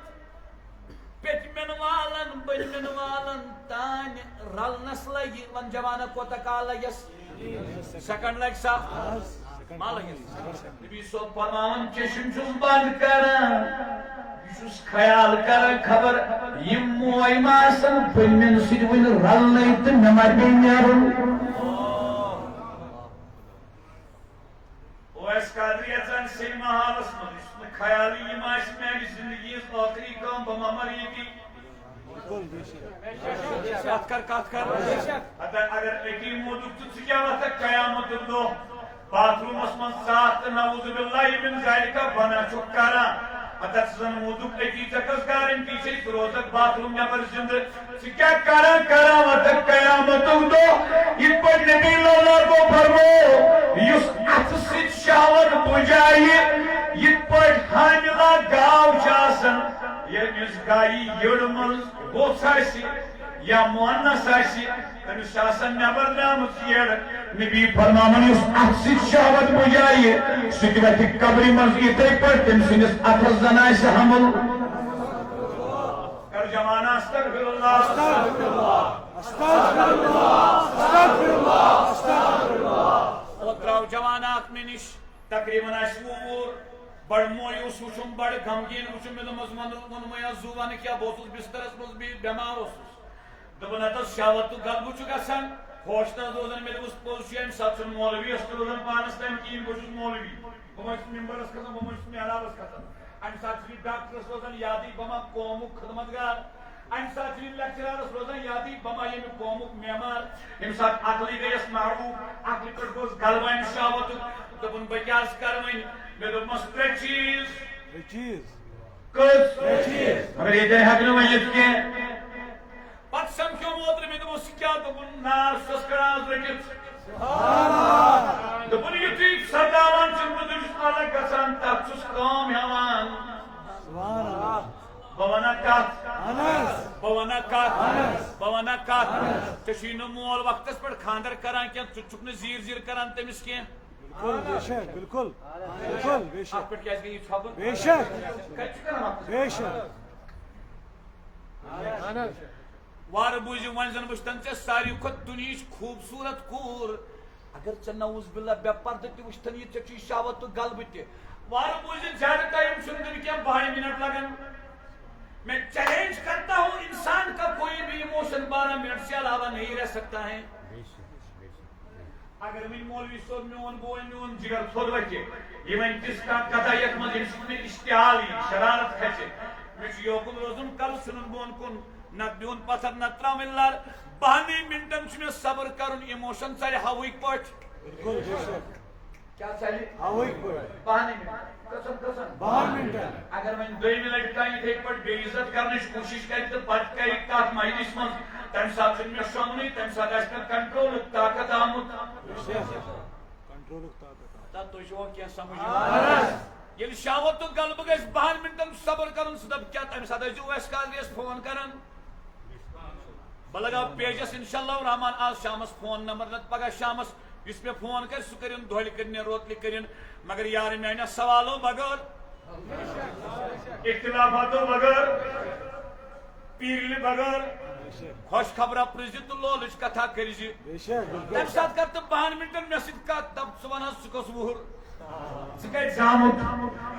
پیٚٹھمٮ۪ن والن بٔنمٮ۪ن والن تانۍ رلنس لگہِ، ون جوانا، کوتاہ کال لگٮ۪س؟ سیکنڈ لگہِ سا؟ ما لگٮ۪س؟ نبی صٲب فرماوان، چشم چھُس بنٛد کران، بہٕ چھُس خیال کران، خبر یِم موے ما آسن بٔنمٮ۪ن سۭتۍ وُنہِ رلنَے تہٕ مےٚ ما پیٚیہِ نیرُن۔ اویس قادری یتھ زن سینما ہالس منٛز، یُس نہٕ خیالٕے یِم آسہِ میانہِ زندگی ہٕنٛز ٲخری کٲم، بہٕ ما مرٕ ییٚتی۔ کتھ کر، کتھ کر۔ اگر، اگر أتی موٗدُکھ تہٕ ژٕ کیٛاہ وتھکھ قیامتُک دۄہ باتھ روٗمس منٛز ژاہ تہٕ نعوذ باللہ من ذالک بنا چھُکھ کران؟ ہتا ژٕ زن موٗدُکھ أتی، ژےٚ کۄس گارنٹی چھے ژٕ روزکھ باتھ روٗم نٮ۪بر زندٕ؟ ژٕ کیٛاہ کران کران وتھکھ قیامتُک دۄہ؟ یِتھ پٲٹھۍ نبی لولا کو فرمو، یُس اتھٕ سۭتۍ شہوت بُجایہِ، یِتھ پٲٹھۍ حاملہ گاو چھِ آسان، ییٚلہِ أمِس گایہِ یٔڑ منٛز بوٚژھ آسہِ یا مُعنث آسہِ، تٔمِس چھِ آسان نٮ۪بر درٛامٕژ یٔڑ۔ نبی فرماوان، یُس اتھٕ سۭتۍ شہوت بُجایہِ، سُہ تہِ وتھِ قبرِ منٛز یِتھے پٲٹھۍ، تٔمۍ سٕنٛدِس اتھس زن آسہِ حمل۔ کر جوانا استغفر اللہ۔ استغفر اللہ، استغفر اللہ، استغفر اللہ، استغفر اللہ۔ اوترٕ آو جوانا اکھ مےٚ نِش، تقریباً آسہِ وُہ وُہُر، بڑٕ مویوٗس وُچھُم، بڑٕ غمگیٖن وُچھُم۔ مےٚ دوٚپمَس، وَنہٕ، ووٚنمَے اَز زُو وَنہٕ کیٛاہ؟ بہٕ اوسُس بسترس منٛز بِہِتھ، بٮ۪مار اوسُس۔ دوٚپُن، ہتس شہوتُک غلبہٕ چھُ گژھان، ہوش نہٕ حظ روزان۔ مےٚ دوٚپُس، پوٚز چھُ، اَمہِ ساتہٕ چھُنہٕ مولویَس تہِ روزان پانَس تام کِہیٖنۍ، بہٕ چھُس مولوی، بہٕ ما چھُس مِمبرَس کھسان، بہٕ ما چھُس محرابَس کھسان۔ اَمہِ ساتہٕ چھُنہٕ ڈاکٹرَس روزان یادٕے، بہٕ ما قومُک خدمت گار۔ اَمہِ ساتہٕ چھُنہٕ لیکچرارَس روزان یادٕے، بہٕ ما ییٚمہِ قومُک معمار۔ ییٚمہِ ساتہٕ عقلٕے گٔیَس محروٗم، عقلہِ پٮ۪ٹھ گوٚوُس غلبہٕ اَمہِ شہوتُک، دوٚپُن، بہٕ کیٛاہ حظ کَرٕ وۄنۍ؟ مےٚ دوٚپمَس، ترٛےٚ چیٖز۔ ترٛےٚ چیٖز۔ کٔژ؟ ترٛےٚ چیٖز۔ مگر ییٚتٮ۪ن ہٮ۪کہٕ نہٕ ؤنِتھ کینٛہہ۔ پتہٕ سمکھیوم اوترٕ، مےٚ دوٚپُس، ژٕ کیٛاہ؟ دوٚپُن، نار چھُس کڑان آز رٔٹِتھ۔ دوٚپُن، یُتھُے سپداوان چھُس بہٕ، تُہۍ چھُس الگ گژھان، تَتھ چھُس کٲم ہٮ۪وان۔ بہٕ وَنان کَتھ۔ بہٕ وَنان کَتھ۔ بہٕ وَنان کَتھ۔ ژےٚ چھُے نہٕ مول وقتس پٮ۪ٹھ خانٛدر کران کینٛہہ، ژٕ چھُکھ نہٕ زیٖر زیٖر کران تٔمِس کینٛہہ۔ بِلکُل، بے شک، بِلکُل۔ بِلکُل، بے شک۔ اَتھ پٮ۪ٹھ کیٛازِ گٔے یہِ ژھۄپہٕ؟ بے شک۔ کَتہِ چھُ کران وقتس؟ بے شک۔ وارٕ بوٗزِو، وۄنۍ زن وٕچھتن ژےٚ ساروی کھۄتہٕ دُنیہٕچ خوٗبصوٗرت کوٗر، اگر ژےٚ نعوذ باللہ بے پردٕ تہِ وٕچھتن یہِ، ژےٚ چھُے شہوتُک غلبہٕ تہِ۔ وارٕ بوٗزِو، زیادٕ ٹایم چھُنہٕ دیُن کینٛہہ، بَہَے منٹ لگن۔ میں چیلنج کرتا ہوں، انسان کا کوئی بھی ایموشن بارہ منٹ سے علاوہ نہیں رہ سکتا ہے۔ اگر وۄنۍ مولوی صٲب میون بوے، میون جگر تھوٚد وَتھِ، یہِ وَنہِ تِژھ کانٛہہ کَتھا یَتھ منٛز ییٚمہِ سۭتۍ مےٚ اشتعال یی، شرارت کھژِ، مےٚ چھُ یوکُن روزُن، کَلہٕ ژھٕنُن بۄن کُن، نَتہٕ بِہُن پَتھر، نَتہٕ ترٛاوٕنۍ لَر۔ بَہَنٕے مِنٹَن چھُ مےٚ صبر کَرُن، ایموشن ژَلہِ ہوٕکۍ پٲٹھۍ۔ بِلکُل، بِلکُل۔ کیٛاہ ژَلہِ؟ ہوٕکۍ پٲٹھۍ۔ بَہَنٕے مِنٹ۔ کٔژَن، کٔژَن؟ بَہَن مِنٹَن۔ اگر وۄنۍ دوٚیمہِ لَٹہِ تانۍ یِتھَے پٲٹھۍ بے عزت کَرنٕچ کوٗشِش کَرِ تہٕ پَتہٕ کَرِ کَتھ مجلِس منٛز، تَمہِ ساتہٕ چھُنہٕ مےٚ شۄنٛگنُے، تَمہِ ساتہٕ آسہِ مےٚ کنٹرولُک طاقت آمُت۔ کنٹرولُک طاقت آمُت۔ تَتھ تُہۍ چھِوا کینٛہہ سَمٕجھ یِوان؟ ییٚلہِ شہوتُک غلبہٕ گژھِ، بَہَن مِنٹَن صبر کَرُن، سُہ دَپہِ کیٛاہ؟ تَمہِ ساتہٕ ٲسۍزیو اَسہِ کالریَس فون کَران۔ بہٕ لگاو پیجس انشاءاللہ الرحمن آز شامس فون نمبر، نتہٕ پگاہ شامس یُس مےٚ فون کرِ، سُہ کٔرِن دۄہلہِ کٔرِن یا روتلہِ کٔرِن، مگر یارٕ میانہِ سوالو بغٲر، اختلافاتو بغٲر، پیٖرلہِ بغٲر، خۄش خبرا پرٛژھ زِ تہٕ لولٕچ کتھا کٔرۍ زِ۔ بے شک، بِلکُل۔ تمہِ ساتہٕ کر تہٕ بہن منٹن مےٚ سۭتۍ کتھ، دپ، ژٕ ون حظ، ژٕ کۄس وُہُر؟ ژٕ کتہِ زامُت؟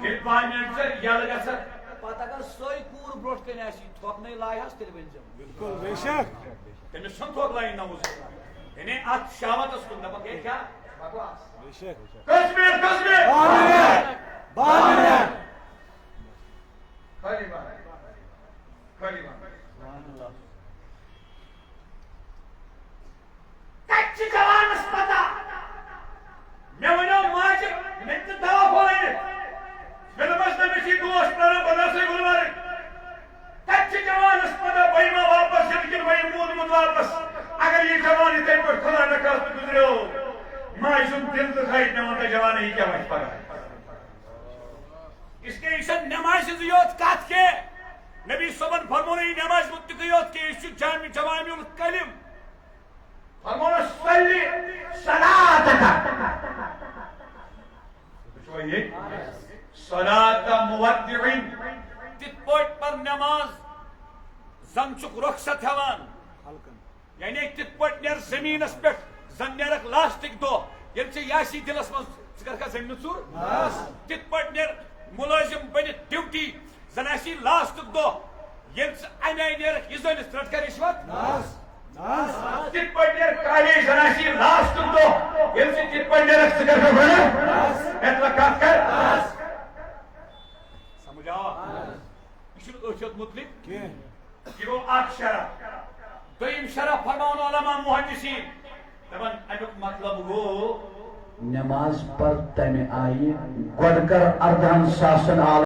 ییٚلہِ بہن منٹ ژےٚ یلہٕ گژھکھ، پتہٕ اگر سۄے کوٗر برونٛٹھ کنہِ آسی، تھۄکھ نَے لایہِ ہس، تیٚلہِ ؤنۍ زٮ۪م۔ بِلکُل، بے شک۔ تٔمِس چھُنہٕ تھوٚک لایِن نعوذ باللہ۔ یعنی اَتھ شہوتَس کُن دَپان، ہے کیٛاہ بکواس۔ بے شک۔ کٔژ منٹ، کٔژ منٹ؟ باہ منٹ۔ باہ منٹ۔ خٲلی باہ۔ خٲلی باہ۔ کَتہِ چھِ جوانَس پَتہ؟ مےٚ وَنیو ماجہِ، مےٚ تہِ دوا پھوٚل أنِتھ۔ مےٚ دوٚپمَس، نہ، مےٚ چھِ دوس پران بنارسٕے گُلمرگ۔ تَتہِ چھِ جوانَس پَتہ، بہٕ یِما واپَس ییٚتہِ کِنہٕ بہٕ یِمہٕ موٗدمُت واپَس۔ اگر یہِ جوان یِتھَے پٲٹھۍ خۄدا نخواستہٕ گُزریو، سُنٛد دِل دُکھٲیِتھ، مےٚ ووٚن تۄہہِ جوانو، یہِ کیٛاہ وَتھِ پَگاہ؟ اس لیے یہِ چھَنہٕ نٮ۪مازِ ہٕنٛزٕے یوت کَتھ کینٛہہ۔ نبی صٲبَن فرموو نہٕ یہِ نٮ۪مازِ مُتعلِقٕے یوت کینٛہہ، یہِ چھُ جامع جوامع الکلم۔ فرموونس، "صلی صلاتک۔" وٕچھو یہِ، "صلات مودع۔" تِتھ پٲٹھۍ پر نٮ۪ماز زن چھُکھ رۄخصت ہٮ۪وان۔ یعنی تِتھ پٲٹھۍ نیر زٔمیٖنس پٮ۪ٹھ زن نیرکھ لاسٹٕکۍ دۄہ، ییٚلہِ ژےٚ یہِ آسی دِلس منٛز ژٕ کرکھا زٔمیٖنس ژوٗر؟ تِتھ پٲٹھۍ نیر مُلٲزِم بٔنِتھ ڈیوٹی زن آسی لاسٹُک دۄہ، ییٚلہِ ژٕ اَمہِ آیہِ نیرکھ، یہِ زٲنِتھ رٹکھا رِشوت؟ ناس، ناس۔ تِتھ پٲٹھۍ نیر کالیج زن آسی لاسٹُک دۄہ، ییٚلہِ ژٕ تِتھ پٲٹھۍ نیرکھ، ژٕ کرکھا گۄناہ؟ مےٚ ترٛٲو کتھ کر؟ سمجھ آوا؟ یہِ چھُنہٕ أتھۍ یوت مُتعلِق کینٛہہ۔ یہِ گوٚو اکھ شرح۔ دوٚیِم شرح فرماوان علماء محدثین، دپان اَمیُک مطلب گوٚو، نماز پر تمہِ آیہِ، گۄڈٕ کر اردہن ساسن آل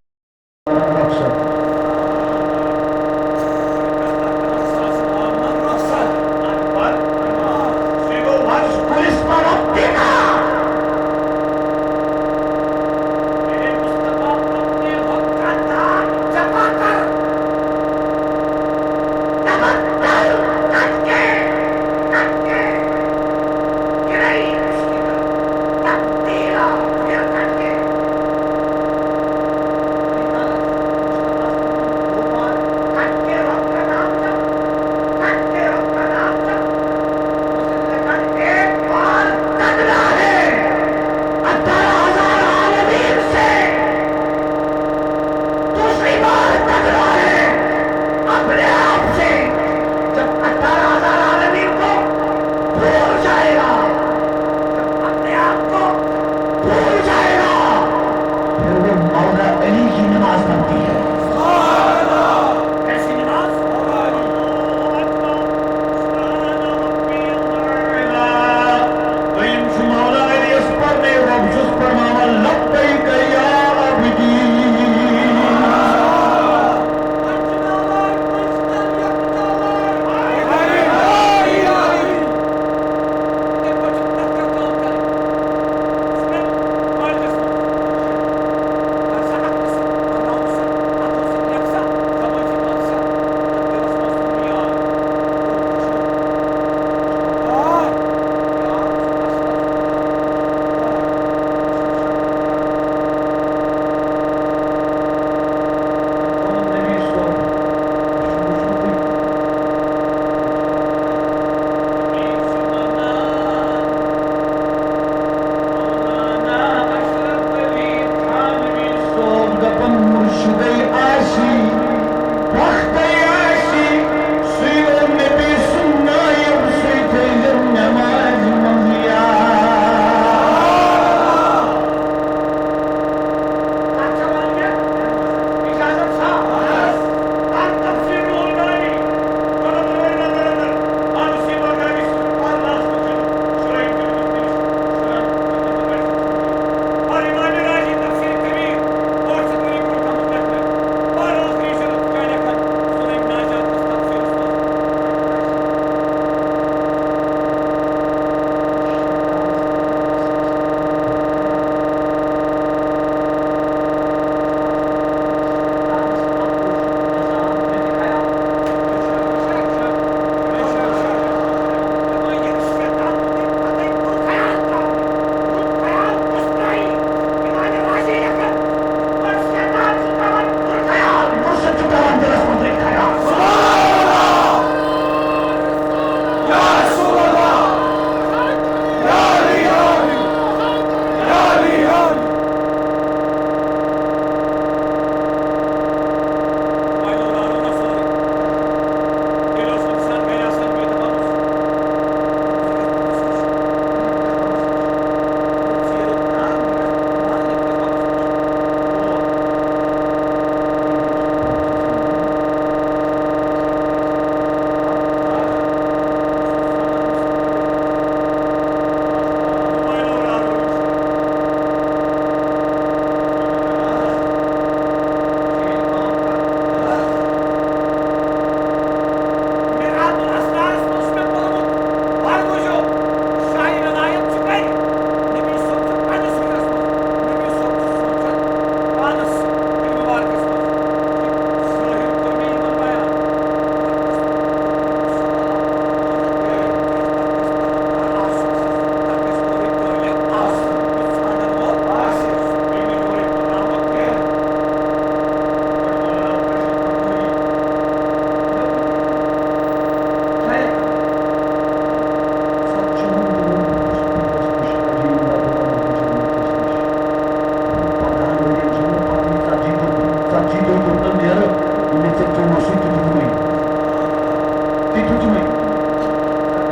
تُجمٕتۍ۔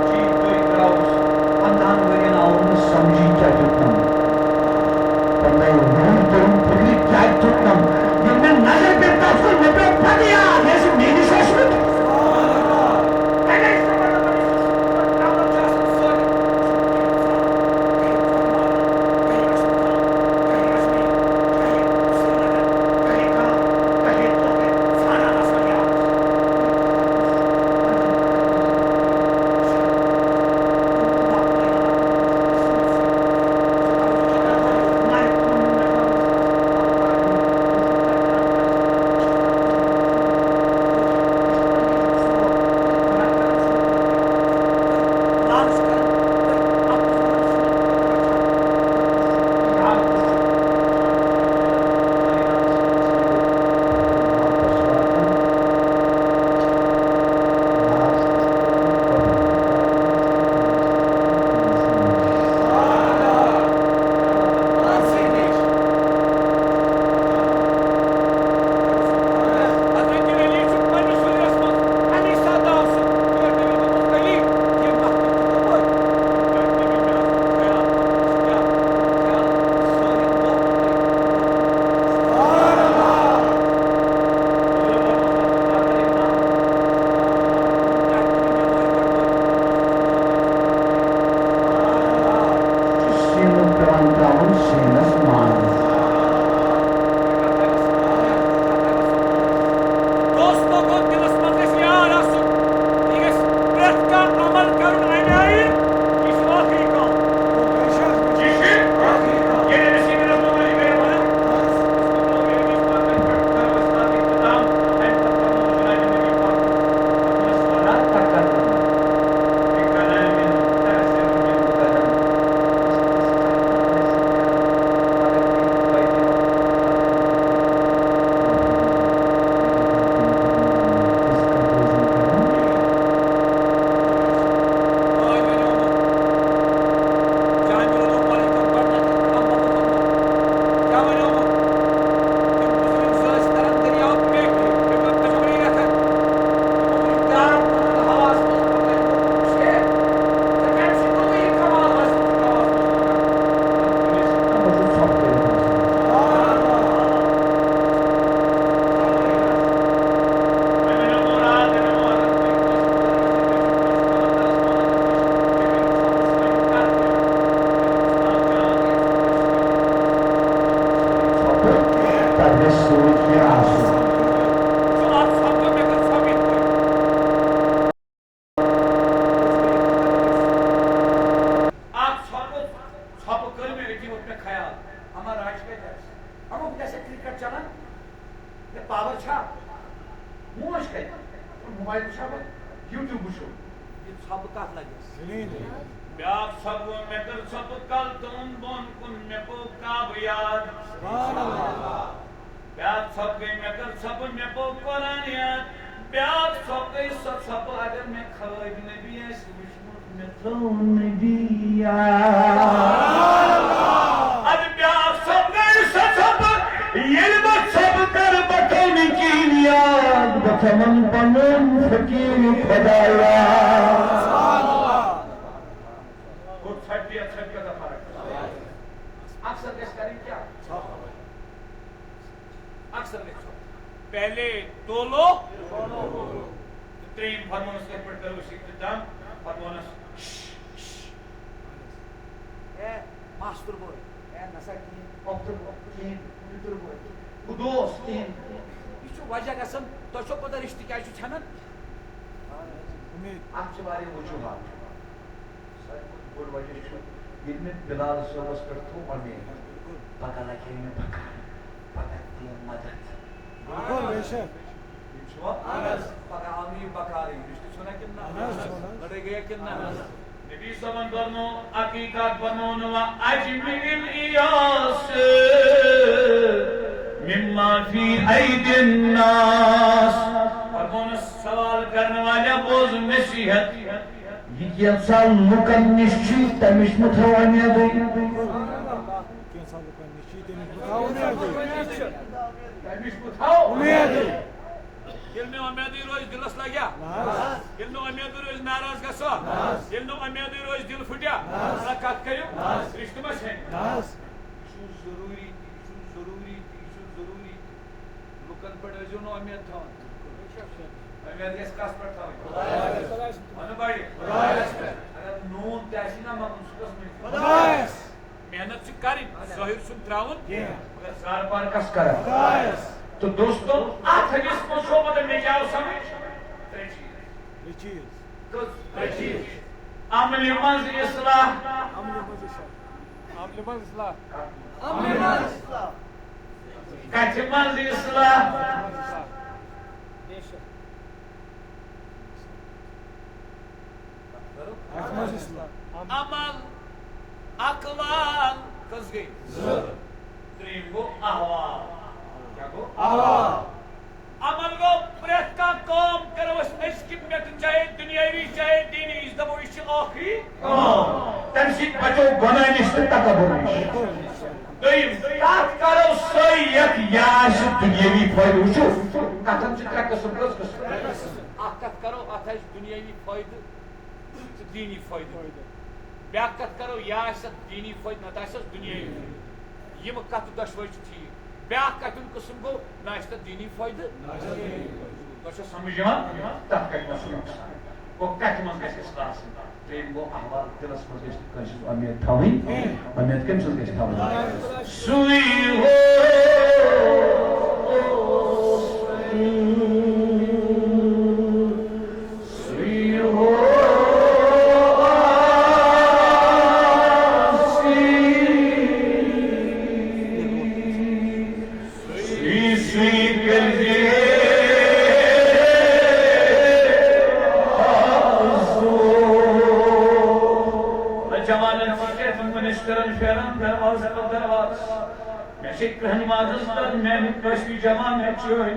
جی، تُہۍ درٛاوُس پنٛدہَن ؤرِین آوُم نہٕ سمجھی کیٛاہ دیُتنم۔ پنٛدہَے وُہُن کوٚرُم فِکرِ کیٛاہ دیُتنم۔ ییٚلہِ مےٚ نظر پیٚیہِ تَس کُن، مےٚ پیوٚو پتہٕ یاد، یہِ ٲسۍ مےٚ نِش ٲسمٕتۍ۔ سیٖنُک پٮ۪وان ترٛاوُن سیٖنَس منٛز۔ دوستو گوٚو دِلَس منٛز گژھِ یاد آسُن، یہِ گژھِ پرٛٮ۪تھ کانٛہہ عمل کَرُن اَمہِ آیہِ، یہِ چھُ ٲخری کٲم۔ یہِ چھُ ٲخری کٲم۔ ییٚلہِ أسۍ یہِ رسول علی گٔے وَنان، أسۍ مۄکلاوو یہِ حدیث پاک، اَمہِ پٮ۪ٹھ کَرو أسۍ باقٕے اختتام، اَمہِ پَتہٕ پَرو أسۍ جنابِ نبی پاک۔ فرمووُس، ولا تکلم بکلام تأثر منه غدا۔ اکھ ژھۄپہٕ، ژھۄپہٕ کٔر مےٚ، أتی ووٚتھ مےٚ خیال، اما راج کتہِ آسہِ؟ اما وُنہِ آسہِ کرکٹ چلان؟ ہے، پاور چھا؟ موج کتہِ؟ موبایل وٕچھا بہٕ، یوٗٹیوب وٕچھو۔ یہِ ژھۄپہٕ کتھ لگٮ۪س؟ بیاکھ ژھۄپہٕ گوٚو، مےٚ کٔر ژھۄپہٕ کل تُہُنٛد بۄن کُن، مےٚ پیوٚو کعبہٕ یاد۔ بیاکھ ژھۄپہٕ گٔے، مےٚ کٔر ژھۄپہٕ، مےٚ پیوٚو قرآن یاد۔ بیاکھ ژھۄپہٕ گٔے سۄ ژھۄپہٕ، اگر مےٚ خوٲبۍ نبی آسہِ وٕچھمُت، مےٚ ترٛوو نبی یاد۔ اَدٕ بیٛاکھ ژھۄپہٕ گٔے سۄ ژھۄپہٕ، ییٚلہِ بہٕ ژھۄپہٕ کَرٕ، بہٕ تھاوٕ نہٕ کِہیٖنۍ یاد، بہٕ تھاوَن پَنُن فقیٖر خۄدا یاد۔ گوٚو، ژھۄپہِ تہٕ ژھۄپہِ کۭژاہ فرق چھِ؟ اکثر گژھِ کَرٕنۍ کیٛاہ؟ اکثر گژھِ ژھۄپہٕ۔ پہلے تولو۔ تہٕ ترٛیٚیِم فرموونَس کِتھ پٲٹھۍ کٔر أسۍ اختتام؟ فرموونَس، شش، شش۔ اے ماستُر بوے، اے نسا کِہیٖنۍ، پۄپھتُر بوے کِہیٖنۍ، پِتُر بوے کِہیٖنۍ، بہٕ دوس کِہیٖنۍ۔ یہِ چھُ وجہ گژھان، تۄہہِ چھو پتہ رِشتہٕ کیٛازِ چھُ ژھٮ۪نان؟ اَتھ چھِ واریاہ وجوٗہات۔ ساروی کھۄتہٕ بوٚڑ وجہ چھُ، ییٚلہِ مےٚ بِلال صٲبَس پٮ۪ٹھ تھوٚو اُمید، پَگاہ لَگہِ ہے مےٚ بَکار، پَگاہ دِیَم مَدَد۔ بِلکُل، بے شک۔ ٹھیٖک چھُوا؟ اَہَن حظ۔ پَگاہ آو نہٕ یہِ بَکارٕے، رِشتہٕ چھُنہ کِنہٕ نہ؟ اَہَن حظ، چھُ، اَہَن حظ۔ لَڑٲے گٔیہ کِنہٕ نہ؟ اَہَن حظ۔ نبی صٲبَن فرمو، حقیٖقت فرمونہٕ وۄنۍ اجمل الناس مما فی ایدی الناس۔ فرمونہٕ، سوال کرنے والے بوز نصیحت۔ یہِ کینٛژھا لُکن نِش چھُ، تَمِچ مہٕ تھاو اُمیدٕے۔ کینٛژھا لُکن نِش چھُ، تَمِچ مہٕ تھاو اُمیدٕے۔ تَمِچ مہٕ تھاو اُمیدٕے۔ ییٚلہِ نہٕ اُمیدٕے روزِ، دِلس لگیا؟ ییٚلہِ نہٕ اُمیدٕے روزِ، ناراض گژھو؟ ییٚلہِ نہٕ اُمیدٕے روزِ، دِل پھٹیا؟ نہ، کتھ کٔرِو؟ رشتہٕ ما چھِ؟ یہِ چھُ ضروٗری تہِ، یہِ چھُ ضروٗری تہِ، یہِ چھُ ضروٗری تہِ۔ لُکن پٮ۪ٹھ ٲسۍزیو نہٕ اُمید تھاوان۔ اُمید گژھِ کس پٮ۪ٹھ تھاوٕنۍ؟ ونہٕ بڑِ۔ اگر نوٗن تہِ آسہِ نا منٛگُن، سُہ کس منٛگہِ؟ محنت چھِ کرٕنۍ، ظٲہِر چھُنہٕ ترٛاوُن کینٛہہ۔ مگر زارٕ پار کس کران؟ تہٕ دوستو، اتھ حدیث منٛز چھُ مطلب مےٚ کیٛاہ آو سمجھ؟ ترٛےٚ چیٖز۔ ترٛےٚ چیٖز۔ کٔژ؟ ترٛےٚ چیٖز۔ عملہِ منٛز اصلاح۔ عملہِ منٛز اصلاح۔ عملہِ منٛز اصلاح۔ عملہِ منٛز اصلاح۔ کتھِ منٛز اصلاح۔ بے شک۔ عمل، اقوال کٔژ گٔے؟ زٕ۔ ترٛیٚیِم گوٚو احوال۔ کیٛاہ گوٚو؟ احوال۔ عمل گوٚو پرٛٮ۪تھ کانٛہہ کٲم کرو أسۍ أزکہِ پٮ۪ٹھ، چاہے دُنیاوی، چاہے دیٖنی، أسۍ دَپو یہِ چھِ ٲخری کٲم۔ تَمہِ سۭتۍ بچو گۄناہ نِش تہٕ تکبر نِش۔ دوٚیِم، کَتھ کرو سۄے یَتھ یہِ آسہِ دُنیٲوی فٲیدٕ۔ وٕچھِو، کَتھَن چھِ ترٛےٚ قٕسٕم، کٔژ قٕسٕم؟ اَکھ کَتھ کرو، اَتھ آسہِ دُنیٲوی فٲیدٕ۔ تہٕ دیٖنی فٲیدٕ۔ بیٛاکھ کَتھ کَرو، یا آسہِ اَتھ دیٖنی فٲیدٕ، نَتہٕ آسٮ۪س دُنیٲوی فٲیدٕ۔ یِم کَتھٕ دۄشوَے چھِ ٹھیٖک۔ بیٛاکھ کَتھِ ہُنٛد قٕسٕم گوٚو، نہ آسہِ تَتھ دیٖنی فٲیدٕ، نہ آسٮ۪س دُنیٲوی فٲیدٕ۔ تۄہہِ چھا سَمٕجھ یِوان؟ تَتھ کَتھِ منٛز چھُ نۄقصان۔ گوٚو کَتھِ منٛز گژھِ اِصلاح آسُن؟ ترٛیٚیِم گوٚو احوال، دِلَس منٛز گژھِ نہٕ کٲنٛسہِ ہٕنٛز اُمید تھاوٕنۍ۔ اُمید کٔمۍ سٕنٛز گژھِ تھاوٕنۍ؟ سُے ہو جوانن چھِ منسٹرن پھیران دروازٕ پتہٕ دروازٕ۔ مےٚ چھِ کرٛہنہِ وازس تل میانہِ کٲشرِ جوان مےٚ چٲنۍ۔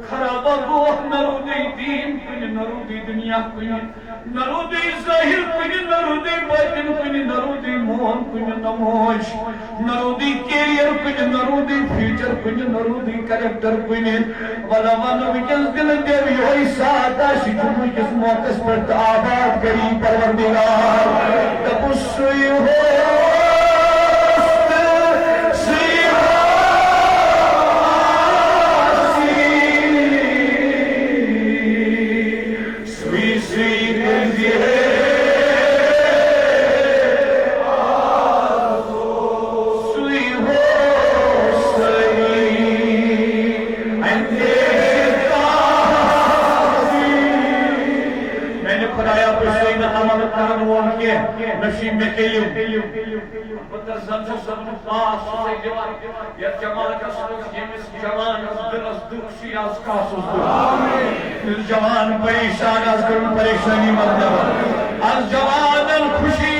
خرابہ گوکھ، نہ روٗدُے دیٖن کُنہِ، نہ روٗدُے دُنیا کُنہِ، نہ روٗدُے ظٲہِر کُنہِ، نہ روٗدُے باطِن کُنہِ، نہ روٗدُے مول کُنہِ، نہ موج، نہ روٗدُے کیریئر کُنہِ، نہ روٗدُے فیوچر کُنہِ، نہ روٗدُے کریکٹر کُنہِ۔ ولا ونہٕ وٕنکیٚس دِلہٕ دٮ۪و یِہوٚے ساتھ آسہِ جمعہ کِس موقعس پٮ۪ٹھ تہٕ آباد کٔرِن پروردگار۔ دَپُس سُے ہوس تہٕ سُے ہوس۔ سُے، سُے گٔژھِ ہے آسُن۔ سُے ہوسٕے اندیشہِ تاج۔ میانہِ خدایا، بہٕ چھُسے نہٕ عمل کرن وول کینٛہہ، مےٚ چھُے مےٚ کٔلِو۔ بہٕ تہٕ زن چھُس سپنہٕ پاس چھُسے دِوان یتھ جماعتس منٛز، ییٚمِس جوانس دِلس دُکھ چھُ، از کاسُس دُکھ۔ یُس جوان پریشان، از کٔرٕن پریشٲنی منٛز نٮ۪بر۔ از جوانن خوشی